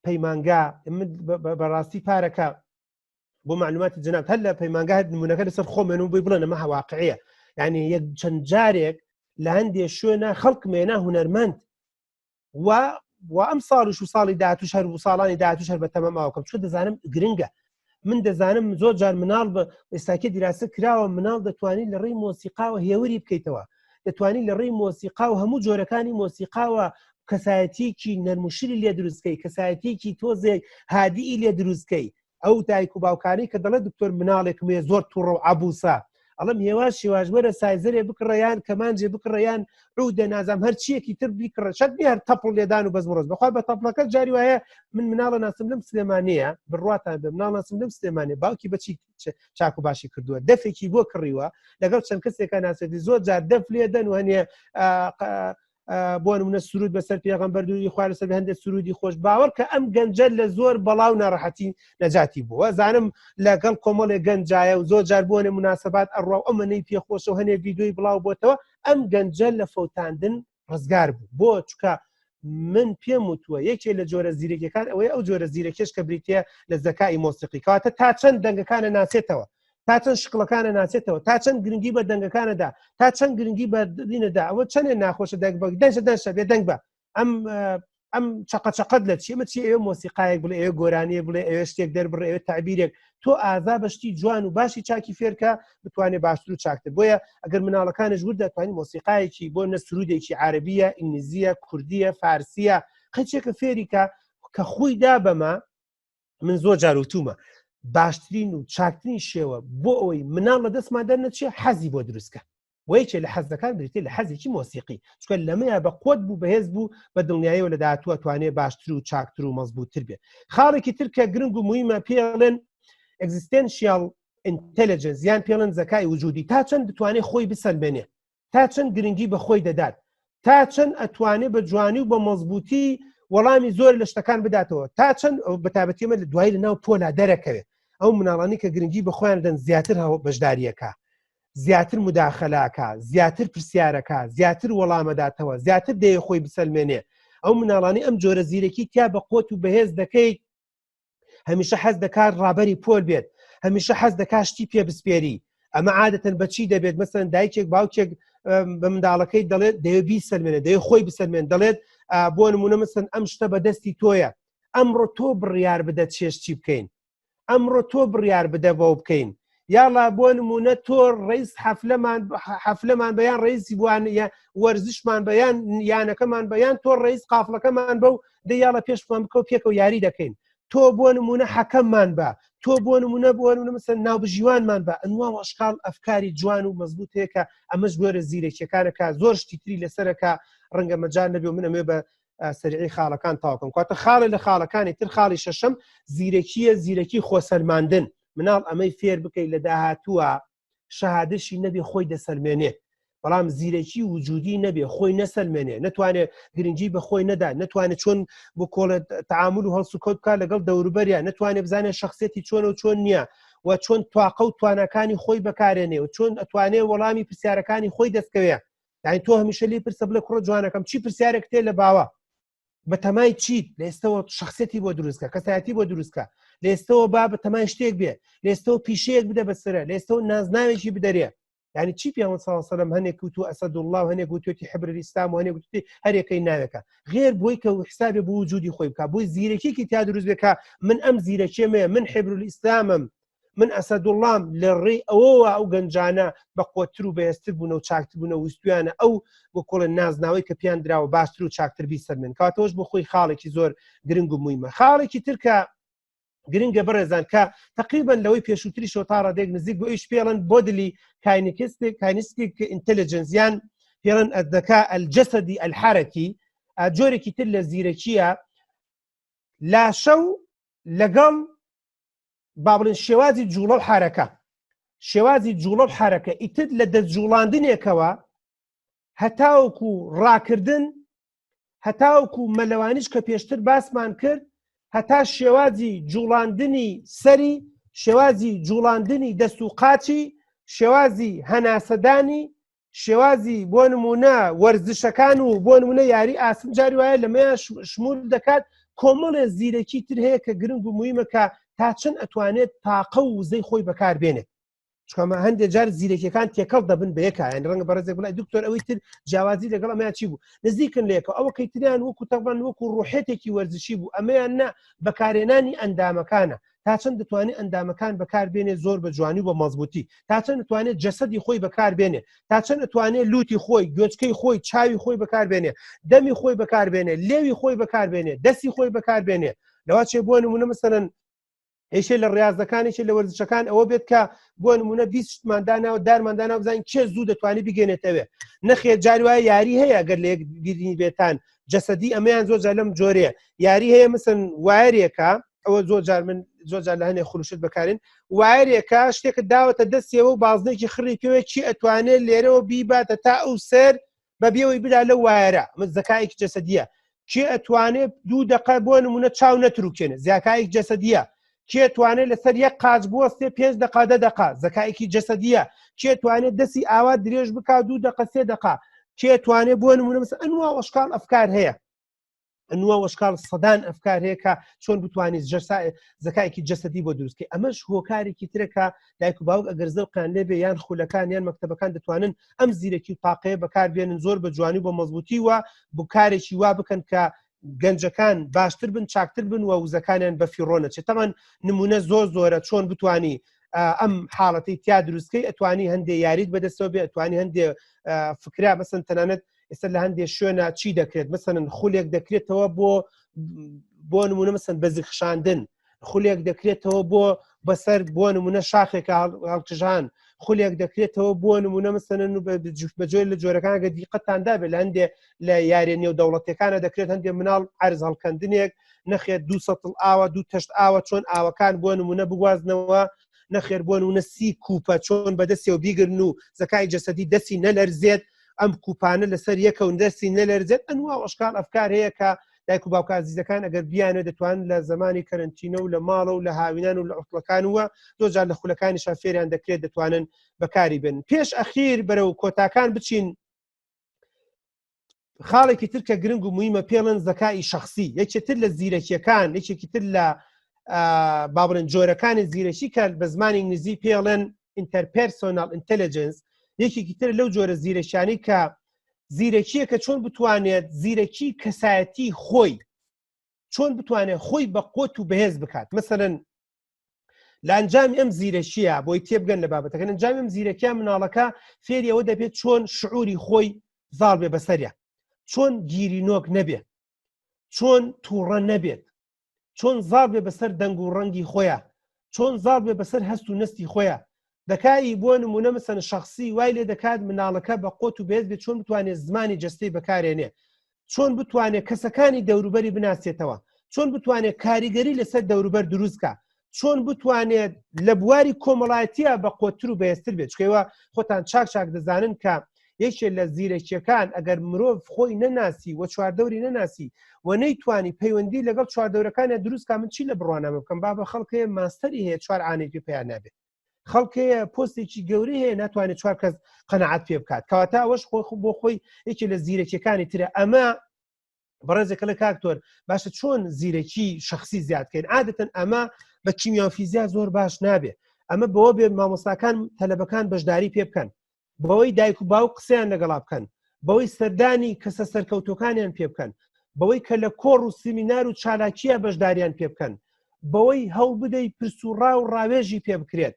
پەیمانگا من بەڕاستی پارەکە بۆ معلوماتی جناب هەر لە پەیمانگا نمونەکە لەسەر خۆمێن و بۆی بڵێن ئەمە هەواقعەیە یعنی یەک چەند جارێک لە هەندێ شوێنە خەڵکمێنا هونەرمەند و و ئەم ساڵیش و ساڵی داهاتوش هەر و ساڵانی داهاتوش هەر بە تەمام ئاوکەم چون دەزانم گرنگە من دەزانم زۆر جار مناڵ بە ئێستاکە دیراسە کراوە مناڵ دەتوانین لە ڕێی مۆسیقاوە هێوری بکەیتەوە دەتوانین لە ڕێی مۆسیقا و هەموو جۆرەکانی مۆسیقاوە کەسایەتیەکی نەرموشری لێ دروستکەی کەسایەتیەکی تۆزێک هادیی لێ دروستکەی ئەو دایک و باوکانی کە دەڵێت دکتۆر مناڵێکم هەیە زۆر تووڕە و عبوسە ئەڵم هێواش هێواش وەرە سایزەرێ بکڕە یان کەمانجێ بکڕە یان عودە نازام هەر چیەکی تر بیکڕە شەت نییە هەر تەپڵ لێدان و بەزم ڕۆز بەخوا بە تەپڵەکە جاری وایە من مناڵە ناسم لەم سلێمانەیە بڕواتان بە مناڵ ناسم لەم سلێمانێ باوکی بەچی چاک و باشی کردووە دەفێکی بۆ کڕیوە لەگەڵ چەند کەسێکە ناسێتی زۆر جار دەف لێدەن و هەنێ بۆ نمونە سرود بەسەر پێغەمبەر دووری خوا لەسەر هەندێک سرودی خۆش باوەڕ کە ئەم گەنجە لە زۆر بەڵاو ناڕەحەتی نەجاتی بووە زانم لەگەڵ کۆمەڵێک گەنجایە و زۆر جار بۆنە مناسبات ئەڕوا و ئەمەنەی پێخۆشە و هەنێ ڤیدیۆی بڵاو بۆتەوە ئەم گەنجە لە فەوتاندن ڕزگار بوو بۆ چکە من پێم وتووە یەکێ لە جۆرە زیرەکیەکان ئەوەی ئەو جۆرە زیرەکێش کە بریتە لە زەکای مۆسیقی کەواتە تا چەند دەنگەکانە ناسێتەوە تا چەند شکڵەکانە ناسێتەوە تا چەند گرنگی بە دەنگەکانەدا تا چەند گرنگی بە دینەدا ئەوە چەندێ ناخۆشە دەنگ بە دەنگە دەنشە بێ دەنگ بە ئەم ئەم چەقە چەقەت لە چی ئەمە چی ئەوێ مۆسیقایەک بڵێ ئەوێ گۆرانیە بڵێ ئەوێ شتێک دەربڕێ ئەوێ تعبیرێک تۆ ئازا بەشتی جوان و باشی چاکی فێرکە بتوانێت باشتر و چاکتر بۆیە ئەگەر مناڵەکانش ورد دەتوانانی مۆسیقایەکی بۆ نە سرودێکی عربیە ئینگلیزیە کوردیە فارسیە قەچێکە فێریکە کە خۆی دا بەمە من زۆر جار وتومە باشترین و چاکترین شێوە بۆ ئەوەی مناڵ لە دەستمان دەرنەچێ حەزی بۆ دروستکە وەیکێ لە حەزەکان بریتە لە حەزێکی مۆسیقی چکە لەمەیە بە قوت بوو بەهێز بوو بە دڵنیاییەوە لە داهاتووە توانێ باشتر و چاکتر و مەزبووتر بێ خاڵێکی تر کە گرنگ و مهمە پێڵێن existential. intelligence یان پێڵن زەکای وجودی تا چەند دەتوانێت خۆی بسەلمێنێ تا چەند گرنگی بە خۆی دەدات تا چەند ئەتوانێت بە جوانی و بە مەزبوطی وەڵامی زۆر لە شتەکان بداتەوە تا چەند بەتابەتیمە لە دوایی لە ناو پۆلا دەرەکەوێت ئەو مناڵانی کە گرنگی بە خۆیان دەن زیاتر هەوە بەشداریەکە زیاتر مداخەلاکە زیاتر پرسیارەکە زیاتر وەڵامەداتەوە زیاتر دەیە خۆی بسەلمێنێ ئەو مناڵانی ئەم جۆرە زیرەکی تیا بە قوت و بەهێز دەکەیت هەمیشە حەز دەکات ڕابەری پۆل بێت هەمیشە حەز دەکات شتی پێ بسپێری ئەمە عادەتەن بەچی دەبێت مەسەن دایکێک باوکێک بە منداڵەکەی دەڵێت دەیە بیسەلمێنێ دەیە خۆی بسەلمێن دەڵێت بۆ نمونە مەسەن ئەم شتە بەدەستی تۆیە ئەمڕۆ تۆ بڕیار بدە چێش چی بکەین ئەمڕۆ تۆ بڕیار بدە بەو بکەین یاڵا بۆ نمونە تۆ ڕیز حەفلەمان حەفلەمان بەیان ڕیزی بووان وەرزشمان بەیان یانەکەمان بەیان تۆ ڕیز قافڵەکەمان بە و دە یاڵە پێشمان بکە و پێکەوە یاری دەکەین تۆ بۆ نمونە حەکەممان بە تۆ بۆ نمونە بۆ نمونە مەسەن ناوبژیوانمان بە ئەنوا و ئەشکال ئەفکاری جوان و مەزبوط هەیە کە ئەمەش جۆرە زیرەکیەکانەکە زۆر شتی تری لەسەرەکە ڕەنگە مەجال نەبێ و من ئەمێ بە سەریعی خاڵەکان تاوکەم کاتە خاڵێ لە خاڵەکانی تر خاڵی شەشەم زیرەکیە زیرەکی خۆسەلماندن مناڵ ئەمەی فێر بکەیت لە داهاتووە شەهادەشی نەبێ خۆی دەسەلمێنێ بەڵام زیرەکی وجودی نەبێ خۆی نەسەلمێنێ نتوانێت گرنگی بە خۆی نەدا نتوانێت چۆن بۆ کۆڵێت تعامل و هەڵسوکەوت بکات لەگەڵ دەوروبەریان نتوانێت بزانێت شخصێتی چۆن و چۆن نییە و چۆن تواقە و توانەکانی خۆی بەکارێنێ و چۆن ئەتوانێ وەڵامی پرسیارەکانی خۆی دەستکەوێ یعنی تۆ هەمیشە لی پرسە بڵێ کوڕە جوانەکەم چی پرسیارێک تێ لە باوە بەتەمای چیت لە ئێستەوە شخصێتی بۆ دروستکە کەسایەتی بۆ دروستکە لە ئێستەوە با بەتەمای شتێک بێ لە ئێستەوە پیشەیەک بدە بەسرە لە ئێستەوە نازناوێکی بدەرێ یعنی چی پێ سەلم هەنێک وتو ئەسەد الله و هەنێک وتوێتی حبر ئیسلام و هەنێک وتوێتی هەرێکەی ناوێکە غێر بۆی کە حسابێ بۆ وجودی خۆی بکە بۆی زیرەکیکی تیا دروست بێ کە من ئەم زیرەکێمەیە من حبر الئیسلامم من ئەسەدوڵام لە ڕێی ئەوەوە ئەو گەنجانە بە قوتتر و بەهێزتر بوون و چاکتر بوون و ویستویانە ئەو بۆ کۆڵە نازناوەی کە پیان دراوە باشتر و چاکتر بیسەلمێن کاتەوەش بۆ خۆی خاڵێکی زۆر گرنگ و مویمە خاڵێکی تر کە گرنگە بەڕێزان کە تقریبا لەوەی پێشووتری شۆ تا ڕادێک نزیک بۆ ئیش پێڵن bodily kinesthetic kinesthetic intelligence یان پێڵن الذكاء الجسدي الحركي جۆرێکی تر لە زیرەکیە لاشە و لەگەڵ با بڵێن شێوازی جوڵە و حرەکە شێوازی جوڵە و حرەکە ئیتر لە دەستجوڵاندنێکەوە هەتاوەکو ڕاکردن هەتاوەکو مەلەوانیش کە پێشتر باسمان کرد هەتا شێوازی جوڵاندنی سەری شێوازی جوڵاندنی دەست و قاچی شێوازی هەناسەدانی شێوازی بۆ نمونە وەرزشەکان و بۆ نمونە یاری ئاسن جاری وایە لەمەیان شمول دەکات کۆمەڵێ زیرەکی تر هەیە کە گرنگ و مویمە کە تا چەند ئەتوانێت تاقە و وزەی خۆی بەکاربێنێت چکەمە هەندێک جار زیرەکیەکان تێکەڵ دەبن بە یەکە یان ڕەنگە بەڕێزێک بڵێ دکتۆر ئەوەی تر جیاوازی لەگەڵ ئەمەیان چی بوو نزیکن لێکە ئەوە کەیتریان وەکو تەبان وەکو ڕوحێتێکی وەرزشی بوو ئەمەیان نا بەکارێنانی ئەندامەکانە تا چەند دەتوانێت ئەندامەکان بەکار بێنێ زۆر بە جوانی و بە مەزبوطی تا چەند دەتوانێت جەسەدی خۆی بەکار بێنێ تا چەند دەتوانێت لوتی خۆی گوێچکەی خۆی چاوی خۆی بەکار بێنێ دەمی خۆی بەکار بێنێ لێوی خۆی بەکار بێنێ دەستی خۆی بەکار بێنێ لەوا چێ بۆ نمونە مەسەلەن یەکێ لە ڕاضەکان یەکێ لە وەرزشەکان ئەوە بێت کە بۆ نمونە 20 شتمان داناوە دارمان دانا بزانین کێ زوو دەتوانێت بگەێنێتەوێ نەخێر جاری وایە یاری هەیە گەر لە یەک بیرنی بێتان جەسەدی ئەمەیان زۆر جار لەم جۆرەیە یاری هەیە مثلەن وایەرێکە ئەوە زۆر جار من زۆر جار لە هەنێ خروشت بەکارین وایەرێکە شتێکت داوەتە دەستیەوە و بازنێکی خڕی پێوە کی ئەتوانێت لێرەوە بیباتە تا ئەو سەر بە بێەوەی بدا لەو وایەرە من زەکایەکی جەسەدیە کێ ئەتوانێت دوو دقە بۆ نمونە چاو نەتروکێنێ زیاکایەک جەسەدیە کێ توانێت لەسەر یەک قاچ بوەستێ پێنج دقا دە دقا زەکایەکی جەسەدیە کێ توانێت دەستی ئاوا درێژ بک دوو دقە سێ دقا کێ توانێت بۆ نمونە مەسەلەن ئەنوا ئەشکال ئەفکار هەیە ئەنوا وەشکال سەدان ئەفکار هەیە کە چۆن بتوانیت زەکایەکی جەسەدی بۆ دروستکەی ئەمەش هۆکارێکی ترەکە دایک و باوک ئەگەر زەوقیان لێبێ یان خولەکان یان مەکتەبەکان دەتوانن ئەم زیرەکی و تاقەیە بەکاربێنن زۆر بە جوانی و بە مەزبوطی وە بکارێکی وا بکەن کە گەنجەکان باشتر بن چاکتر بن و وزەکانیان بە فیڕۆ نەچێت تەمان نمونە زۆر زۆرە چۆن بتانی ئەم حاڵەتی تیا دروستکەی ئەتوانی هەندێ یاریت بەدەستەوە بێ ئەتوانی هەندێ فکرا مەسن تەنانەت ئێستا لە هەندێک شوێنە چی دەکرێت مەسەن خولێک دەکرێتەوە بۆ بۆ نمونە مەسەن بەزیخشاندن خولێک دەکرێتەوە بۆ بەسەر بۆ نمونە شاخێکە هەڵکژان خولێک دەکرێتەوە بۆ نمونە مەسەن بە جۆر لە جۆرەکان گە دیقەتان دابێت لە هەندێ لە یاریە نێو دەوڵەتەکانە دەکرێت هەندێک مناڵ عرز هەڵکەندنێک نەخێت دو سەتڵ ئاوە دوو تەشت ئاوە چۆن ئاوەکان بۆ نمونە بگوازنەوە. نەخێر بۆن و نەسی کوپە چۆن بەدەستەوە بیگرن و زەکای جەسەدی دەستی نەلەرزێت ئەم کوپانە لەسەر یەکە و دەستی نەلەرزێت ئەنوا ئەشکال ئەفکار هەیە کە دایک و باوکە ئازیزەکان ئەگەر بیانێ دەتوان لە زمانی کەرەنتینە و لە ماڵە و لە هاوینان و لە عوتڵەکانوە زۆر جار لە خولەکانیشا فێریان دەکرێت دەتوانن بەکاری بن پێش ئەخیر بەرەو کۆتاکان بچین خاڵێکی تر کە گرنگ و مویمە پێڵن زەکای شخصی یەکێتر لە زیرەکیەکان یەکێکی تر لە با بڵێن جۆرەکانی زیرەکی کە بە زمانی ئینگلیزی پێڵێن interpersonal intelligence یەکێکی تر لەو جۆرە زیرەکیانی کە زیرەکیە کە چۆن بتوانێت زیرەکی کەسایەتی خۆی چۆن بتوانێت خۆی بە قوت و بەهێز بکات مەسەلەن لە ئەنجامی ئەم زیرەکیە بۆی تێبگەن لە بابەتەکە ئەنجامی ئەم زیرەکیە مناڵەکە فێری ئەوە دەبێت چۆن شعوری خۆی زاڵ بێ بەسەریا چۆن گیری نۆک نەبێت چۆن تووڕە نەبێت چۆن زاڵ بێ بەسەر دەنگ و ڕەنگی خۆیان چۆن زاڵ بێ بەسەر هەست و نەستی خۆیان دەکایی بۆ نمونە مەسەن شخصی وای لێ دەکات مناڵەکە بە قوت و بێز بێت چۆن بتوانێت زمانی جستەی بەکارێنێ چۆن بتوانێت کەسەکانی دەوروبەری بناسێتەوە چۆن بتوانێت کاریگەری لەسەر دەوروبەر دروستکە چۆن بتوانێت لە بواری کۆمەڵایەتیە بە قوتتر و بەهێزتر بێت چکەوە خۆتان چاک چاک دەزانن کە یەکێ لە زیرەکیەکان ئەگەر مرۆڤ خۆی نەناسی و چواردەوری نەناسی و نەیتوانی پەیوەندی لەگەڵ چواردەورەکانە دروست کا من چی لە بڕوانامە بکەم بابە خەڵکێ ماستەری هەیە چوار عانەی پێ پیا نابێت خەڵکەیە پۆستێکی گەورەی هەیە ناتوانێت چوار کەس قەنەعات پێ بکات کەواتە ئەوەش خۆی بۆ خۆی یەکێ لە زیرەکیەکانی ترە ئەمە بەڕێزێکە لە کاکتۆر باشە چۆن زیرەکی شخصی زیاد بکەین عادەتەن ئەمە بە کیمیا و فیزیا زۆر باش نابێ ئەمە بەوە بێ مامۆستاکان تەلەبەکان بەشداری پێ بکەن بەوەی دایک و باوک قسەیان لەگەڵا بکەن بەوەی سەردانی کەسە سەرکەوتوەکانیان پێ بکەن بەوەی کە لە کۆڕ و سیمینار و چالاکیە بەشداریان پێ بکەن بەوەی هەوڵ بدەی پرس و ڕا و ڕاوێژی پێ بکرێت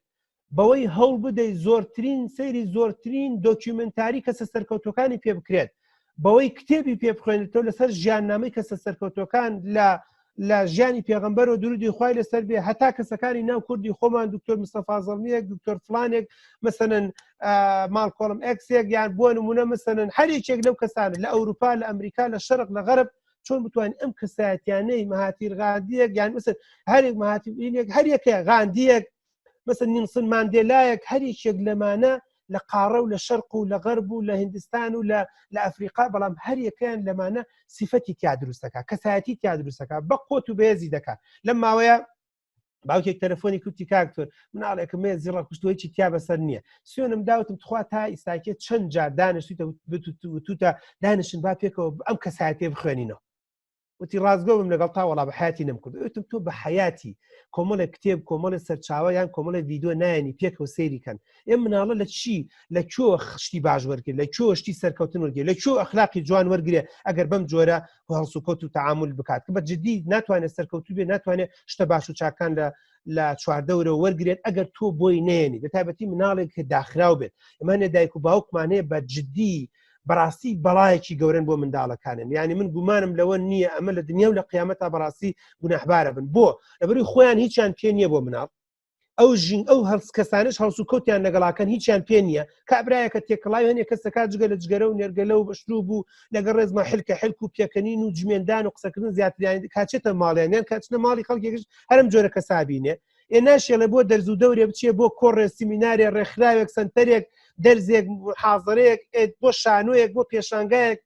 بەوەی هەوڵ بدەی زۆرترین سەیری زۆرترین دۆکیومنتاری کەسە سەرکەوتوەکانی پێ بکرێت بەوەی کتێبی پێ بخوێنێتەوە لەسەر ژیاننامەی کەسە سەرکەوتوەکان لە لە ژیانی پێغەمبەر و درودی خوای لەسەر بێ هەتا کەسەکانی ناو کوردی خۆمان دکتۆر مستەفا زەڵمیەک دکتۆر فلانێک مەسەلەن ماڵکۆڵم ئەکسێک یان بۆ نمونە مەسەلەن هەر یەکێک لەو کەسانە لە ئەوروپا لە ئەمریکا لە شەرق لە غەرب چۆن بتوانین ئەم کەسایەتیانەی مەهاتیر غاندیەک یان مەسەل هەرێک مەهاتیرێک هەر یەکە غاندیەک مەسەل نیلسن ماندێلایەک هەر یەکێک لەمانە لە قاڕە و لە شەرق و لە غەرب و لە هندستان و لە لە ئەفریقا بەڵام هەر یەکەیان لەمانە سیفەتی تیا دروستەکە کەسایەتی تیا دروستەکە بە قوت و بەهێزی دەکات لەم ماوەیە باوکێک تەلەفۆنی کوتی کاکتۆر مناڵێکم مێ زیڕە کوشتوەی چی تیا بەسەر نییە سوێنم داوتم تخوا تا ئیساکێ چەند جار دانیشتویتە وتوتە دانیشن با پێکەوە ئەم کەسایەتێ بخوێنینەوە وتی ڕاستگۆ بم لەگەڵ تا وەڵا بە حیاتی نەمکرد وتم تۆ بە حیاتی کۆمەڵێک کتێب کۆمەڵێک سەرچاوە یان کۆمەڵێک ڤیدیۆ نایەنی پێکەوە سەیری کەن ئێ مناڵە لە چی لە کوێ شتی باش وەرگێ لە کوێ شتی سەرکەوتن وەرگێ لە کوێ ئەخلاقی جوان وەرگێ ئەگەر بەم جۆرە هەڵسوکەوت و تعامل بکات کە بە جدی ناتوانێت سەرکەوتو بێ ناتوانێت شتە باش و چاکان لە لە چواردەورە وەرگێت ئەگەر تۆ بۆی نێنی بە تایبەتی مناڵێک کە داخراو بێت ئەمانە دایک و باوکمانەیە بە جدی بەڕاستی بەڵایەکی گەورن بۆ منداڵەکانن یعنی من گومانم لەوە نییە ئەمە لە دنیا و لە قیامەتا بەڕاستی گوناحبارە بن بۆ لەبەری خۆیان هیچیان پێ نییە بۆ مناڵ ئەو ژین ئەو هەڵس کەسانش هەڵس و کەوتیان لەگەڵاکەن هیچیان پێ نییە کابراایەکە تێکەڵاوی هەنێ کەسەکە جگە لە جگەرە و نێرگەلە و بەشروب و لەگەڵ ڕێزما حلکە حلک و پێکەنین و جمێندان و قسەکردن زیاتریان کاچێتە ماڵیان یان کاچنە ماڵی خەڵکێکش هەرم جۆرە کەسابینێ ئێ ناشێڵێ بۆ دەرز و دەورێ بچێ بۆ کۆڕێ سیمینارێ ڕێکخراوێک سنتەرێک دەرزێک حاضرەیەک بۆ شانۆیەک بۆ پێشانگایەک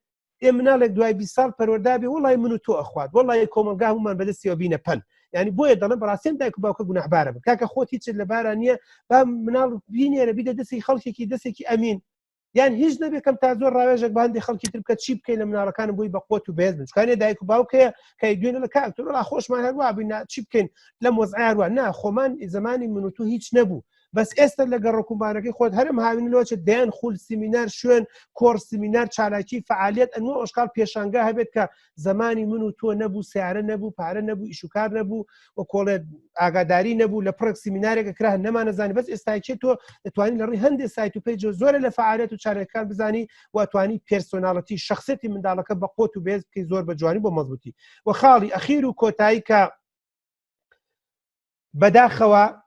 ئێ مناڵێک دوای 20 ساڵ پەروەردە بێ وڵی من و تۆ ئەخوات وڵی کۆمەلگا هەمومان بەدەستیەوە بینە پەن ینی بۆیە دەڵێن بەڕاستیم دایک و باوکە گوناحبارە بن کاکە خۆت هیچت لەبارە نییە با مناڵ بینێرە بیدە دەستی خەڵکێکی دەستێکی ئەمین یان هیچ نەبێ کەم تا زۆر ڕاوێژێک باندی خەڵکی تر بکە چی بکەین لە مناڵەکانم بۆی بە قوت و بێز بن چکانێ دایک و باوک هەیە کە دوێنێ لە کاک تۆ وەڵا خۆشمان هەروە بین چی بکەین لەم وەزعە هەروە نا خۆمان زمانی من و تۆ هیچ نەبوو بەس ئێستا لە گەڕۆکومبانەکەی خۆت هەرم هاوین لۆچە دەیان خول سیمینار شوێن کۆڕ سیمینار چالاکی فعالیت ئەنوە ئۆشکال پێشانگا هەبێت کە زمانی من و تۆ نەبوو سیارە نەبوو پارە نەبوو ئیشوکار نەبوو و کۆڵێ ئاگاداری نەبوو لە پڕێک سیمینارێکە کرا نەمانەزانی بەس ئێستاچێت تۆ دەتوانانی لە ڕێی هەندێک سایت و page زۆرە لە فعالەت و چارەکان بزانی و توانی personality شخصیتی منداڵەکە بە قوت و بێز بکەی زۆر بە جوانی بۆ مەزبوتی و خاڵی ئەخیر و کۆتایی کە بەداخەوە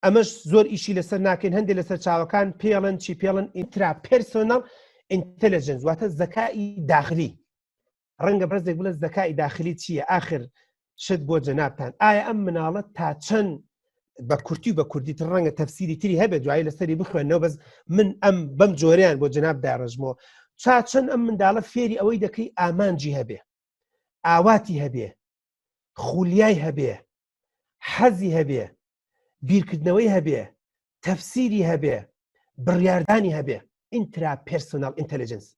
ئەمەش زۆر ئیشی لەسەر ناکەین هەندێک لەسەر چاوەکان پێڵن چی پێڵن intrapersonal intelligence واتە زەکای داخلی ڕەنگە بەرزێک بڵێ زەکای داخلی چییە آخر شت بۆ جەنابتان ئایا ئەم مناڵە تا چەند بە کورتی و بە کوردی تر ڕەنگە تەفسیری تری هەبێت دوایی لەسەری بخوێنەوە بەس من ئەم بەم جۆریان بۆ جەناب داڕژمەوە چا چەند ئەم منداڵە فێری ئەوەی دەکەی ئامانجی هەبێ ئاواتی هەبێ خولیای هەبێ حەزی هەبێ بیرکردنەوەی هەبێ تەفسیری هەبێ بڕیاردانی هەبێ intrapersonal intelligence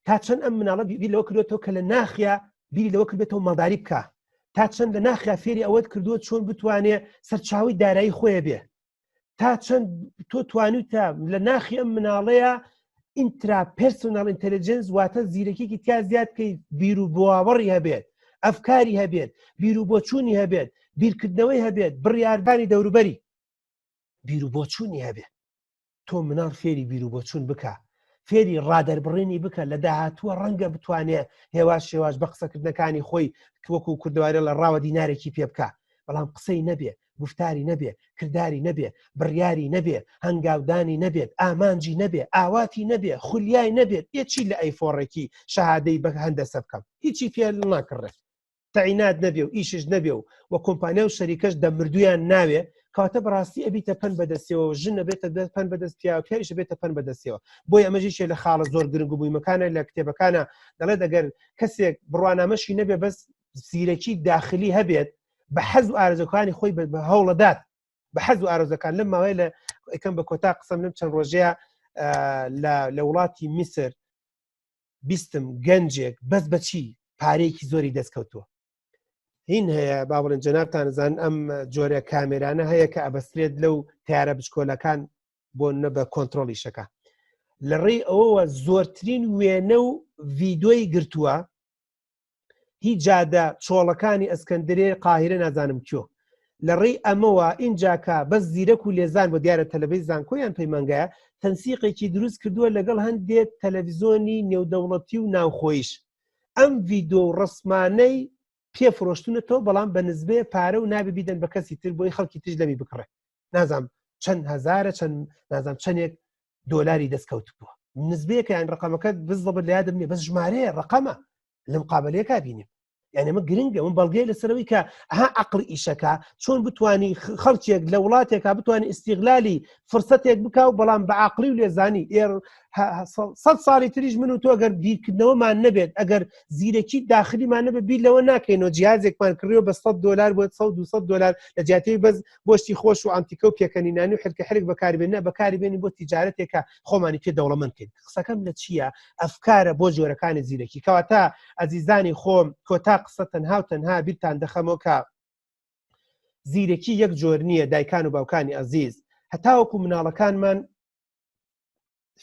تا چەند ئەم مناڵە بیر لەوە کردوێتەوە کە لە ناخیا بیری لەوە کردێتەوە ماڵداری بکە تا چەند لە ناخیا فێری ئەوەت کردووە چۆن بتوانێ سەرچاوی دارایی خۆیە بێ تا چەند تۆ توانیوتە لە ناخی ئەم مناڵەیە intrapersonal intelligence واتە زیرەکیکی تیا زیاد بکەیت بیر و باوەڕی هەبێت ئەفکاری هەبێت بیر و بۆچوونی هەبێت بیرکردنەوەی هەبێت بڕیاردانی دەوروبەری بیر و بۆچوونی هەبێت تۆ مناڵ فێری بیر و بۆچوون بکە فێری ڕادەربڕینی بکە لە داهاتووە ڕەنگە بتوانێ هێواش شێواش بە قسەکردنەکانی خۆی وەکو کوردەوارە لە ڕاوە دینارێکی پێ بکە بەڵام قسەی نەبێ گفتاری نەبێ کرداری نەبێ بڕیاری نەبێ هەنگاودانی نەبێت ئامانجی نەبێ ئاواتی نەبێ خولیای نەبێت ئێ چی لە ئەیفۆڕێکی شەهادەی بە هەندەسە بکەم هیچی پێ ناکڕێت تەعینات نەبێ و ئیشش نەبێ و وە کۆمپانیا و شەریکەش دەمردویان ناوێ کەواتە بەڕاستی ئەبیتە پەن بەدەستەوە ژن نەبێتە پەن بەدەست پیاوە پیاویش بێتە پەن بەدەستەوە بۆی ئەمەش یەکێ لە خاڵە زۆر گرنگ و مویمەکانە لە کتێبەکانە دەڵێت ئەگەر کەسێک بڕوانامەشی نەبێ بەس زیرەکی داخلی هەبێت بە حەز و ئارەزوەکانی خۆی بە هەوڵەدات بە حەز و ئارەزەکان لەم ماوەیە لە یەکەم بە کۆتا قسەم لەم چەند ڕۆژەیە لە وڵاتی میسر بیستم گەنجێک بەس بەچی پارەیەکی زۆری دەست کەوتووە هین هەیە با بڵێن جەنابتان زان ئەم جۆرە کامێرانە هەیە کە ئەبەسترێت لەو تیارە بچکۆلەکان بۆ نە بە کۆنتترۆڵی شەکە لە ڕێی ئەوەوە زۆرترین وێنە و ڤیدۆی گرتووە هی جادە چۆڵەکانی ئەسکەندرێ قاهیرە نازانم کیۆ لە ڕێی ئەمەوە ئینجاکە بەس زیرەک و لێزان بۆ دیارە تەلەبەی زانکۆیان پەیمانگایە تەنسیقێکی دروست کردووە لەگەڵ هەندێک تەلەڤیزۆنی نێودەوڵەتی و ناوخۆیش ئەم ڤیدۆ و ڕسمانەی پێ فرۆشتونەتەوە بەڵام بە نزبەیە پارە و نابێ بیدەن بە کەسی تر بۆی خەڵکی تریش لەمی بکڕێ نازام چەند هەزارە چەند نازام چەندێک دۆلاری دەستکەوت بووە نزبەیەکە یان ڕقەمەکە بزڵبت لە یادم نییە بەس ژمارەیە ڕقەمە لە مقابلەیەکا بینیم یعنی ئەمە گرنگە من بەڵگەی لەسەرەوەی کە ها عقل ئیشەکە چۆن بتانی خەڵکێک لە وڵاتێکا بتوانانی ئیسیغلالی فرسەتێک بک و بەڵام بە عقلی و لێزانی ئێر سە ساڵی تریش من و تۆ ئەگەر بیرکردنەوەمان نەبێت ئەگەر زیرەکی داخلیمان نەبێت بیر لەوە ناکەینەوە جیازێکمان کڕیەوە بە 100 دلار بۆ 100 200 دلار لە جیاتی بەس بۆشتی خۆش و ئانتیکە و پێکەنینانی و حرکە حرک بەکاربێن نە بەکاری بێنین بۆ تیجارەتێکە خۆمانی پێ دەوڵەمەند کەین قسەکەم لە چییە ئەفکارە بۆ جۆرەکانی زیرەکی کەواتە ئەزیزانی خۆم کۆتا قسە تەنها و تەنها بیرتان دەخەمەوە کە زیرەکی یەک جۆر نییە دایکان و باوکانی ئەزیز هەتاوەکو مناڵەکانمان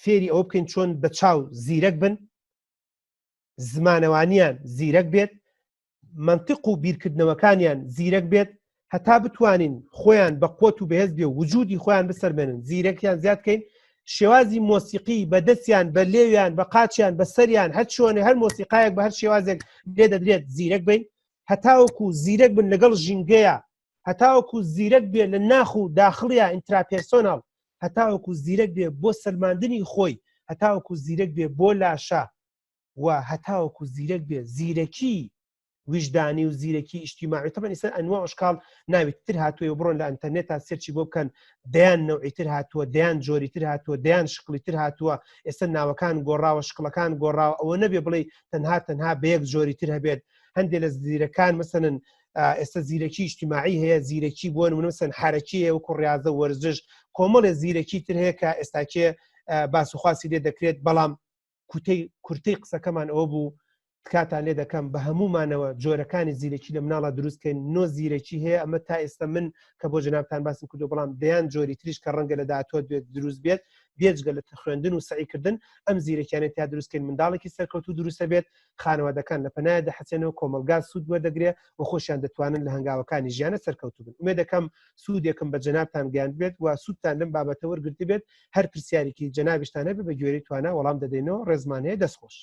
فێری ئەوە بکەین چۆن بە چاو زیرەک بن زمانەوانیان زیرەک بێت مەنتق و بیرکردنەوەکانیان زیرەک بێت هەتا بتوانین خۆیان بە قوت و بەهێز بێ وجودی خۆیان بسەرمێنن زیرەکیان زیاد کەین شێوازی مۆسیقی بە دەستیان بە لێویان بە قاچیان بە سەریان هەر چۆنێ هەر مۆسیقایەک بە هەر شێوازێک لێ دەدرێت زیرەک بین هەتاوەکو زیرەک بن لەگەڵ ژینگەیە هەتاوەکو زیرەک بێ لە ناخ و داخڵیا intrapersonal هەتاوەکو زیرەک بێ بۆ سەلماندنی خۆی هەتاوەکو زیرەک بێ بۆ لاشە و هەتاوەکو زیرەک بێ زیرەکی ویژدانی و زیرەکی ئیجتیماعی تەبعەن ئیستا ئەنوا ئەشکال ناوی تر هاتووە و بڕۆن لە ئەنتەرنێتا search ی بۆ بکەن دەیان نەوعی تر هاتووە دەیان جۆری تر هاتووە دەیان شکڵی تر هاتووە ئێستا ناوەکان گۆڕاوە شکڵەکان گۆڕاوە ئەوە نەبێ بڵێ تەنها تەنها بە یەک جۆری تر هەبێت هەندێک لە زیرەکان مەسەلەن ئێستا زیرەکی ئیجتیماعی هەیە زیرەکی بۆ نمونە مەسەلەن حرەکی هەیە وەکو ڕاضە وەرزش کۆمەڵێ زیرەکی تر هەیە کە ئێستاکێ باس و خواسی لێ دەکرێت بەڵام کوتەی کورتەی قسەکەمان ئەوە بوو تکاتان لێ دەکەم بە هەمومانەوە جۆرەکانی زیرەکی لە مناڵا دروستکەین نۆ زیرەکی هەیە ئەمە تا ئێستا من کە بۆ جنابتان باسم کردو بەڵام دەیان جۆری تریش کە ڕەنگە لە داهاتوە بێت دروست بێت بێجگە لە خوێندن و سعیکردن ئەم زیرەکیانە تا دروستکەین منداڵێکی سەرکەوتو دروستە بێت خانەوادەکان لە پەنای دەحەسێنەوە کۆمەلگا سوود وەردەگرێ و خۆشیان دەتوانن لە هەنگاوەکانی ژیانە سەرکەوتو بن ئومێد دەکەم سوودێکم بە جەنابتان گەیاند بێت و سوودتان لەم بابەتە وەرگرتبێت هەر پرسیارێکی جەنابیشتان هەبێ بە گوێرەی توانا وەڵام دەدەینەوە ڕێزمان هەیە دەستخۆش.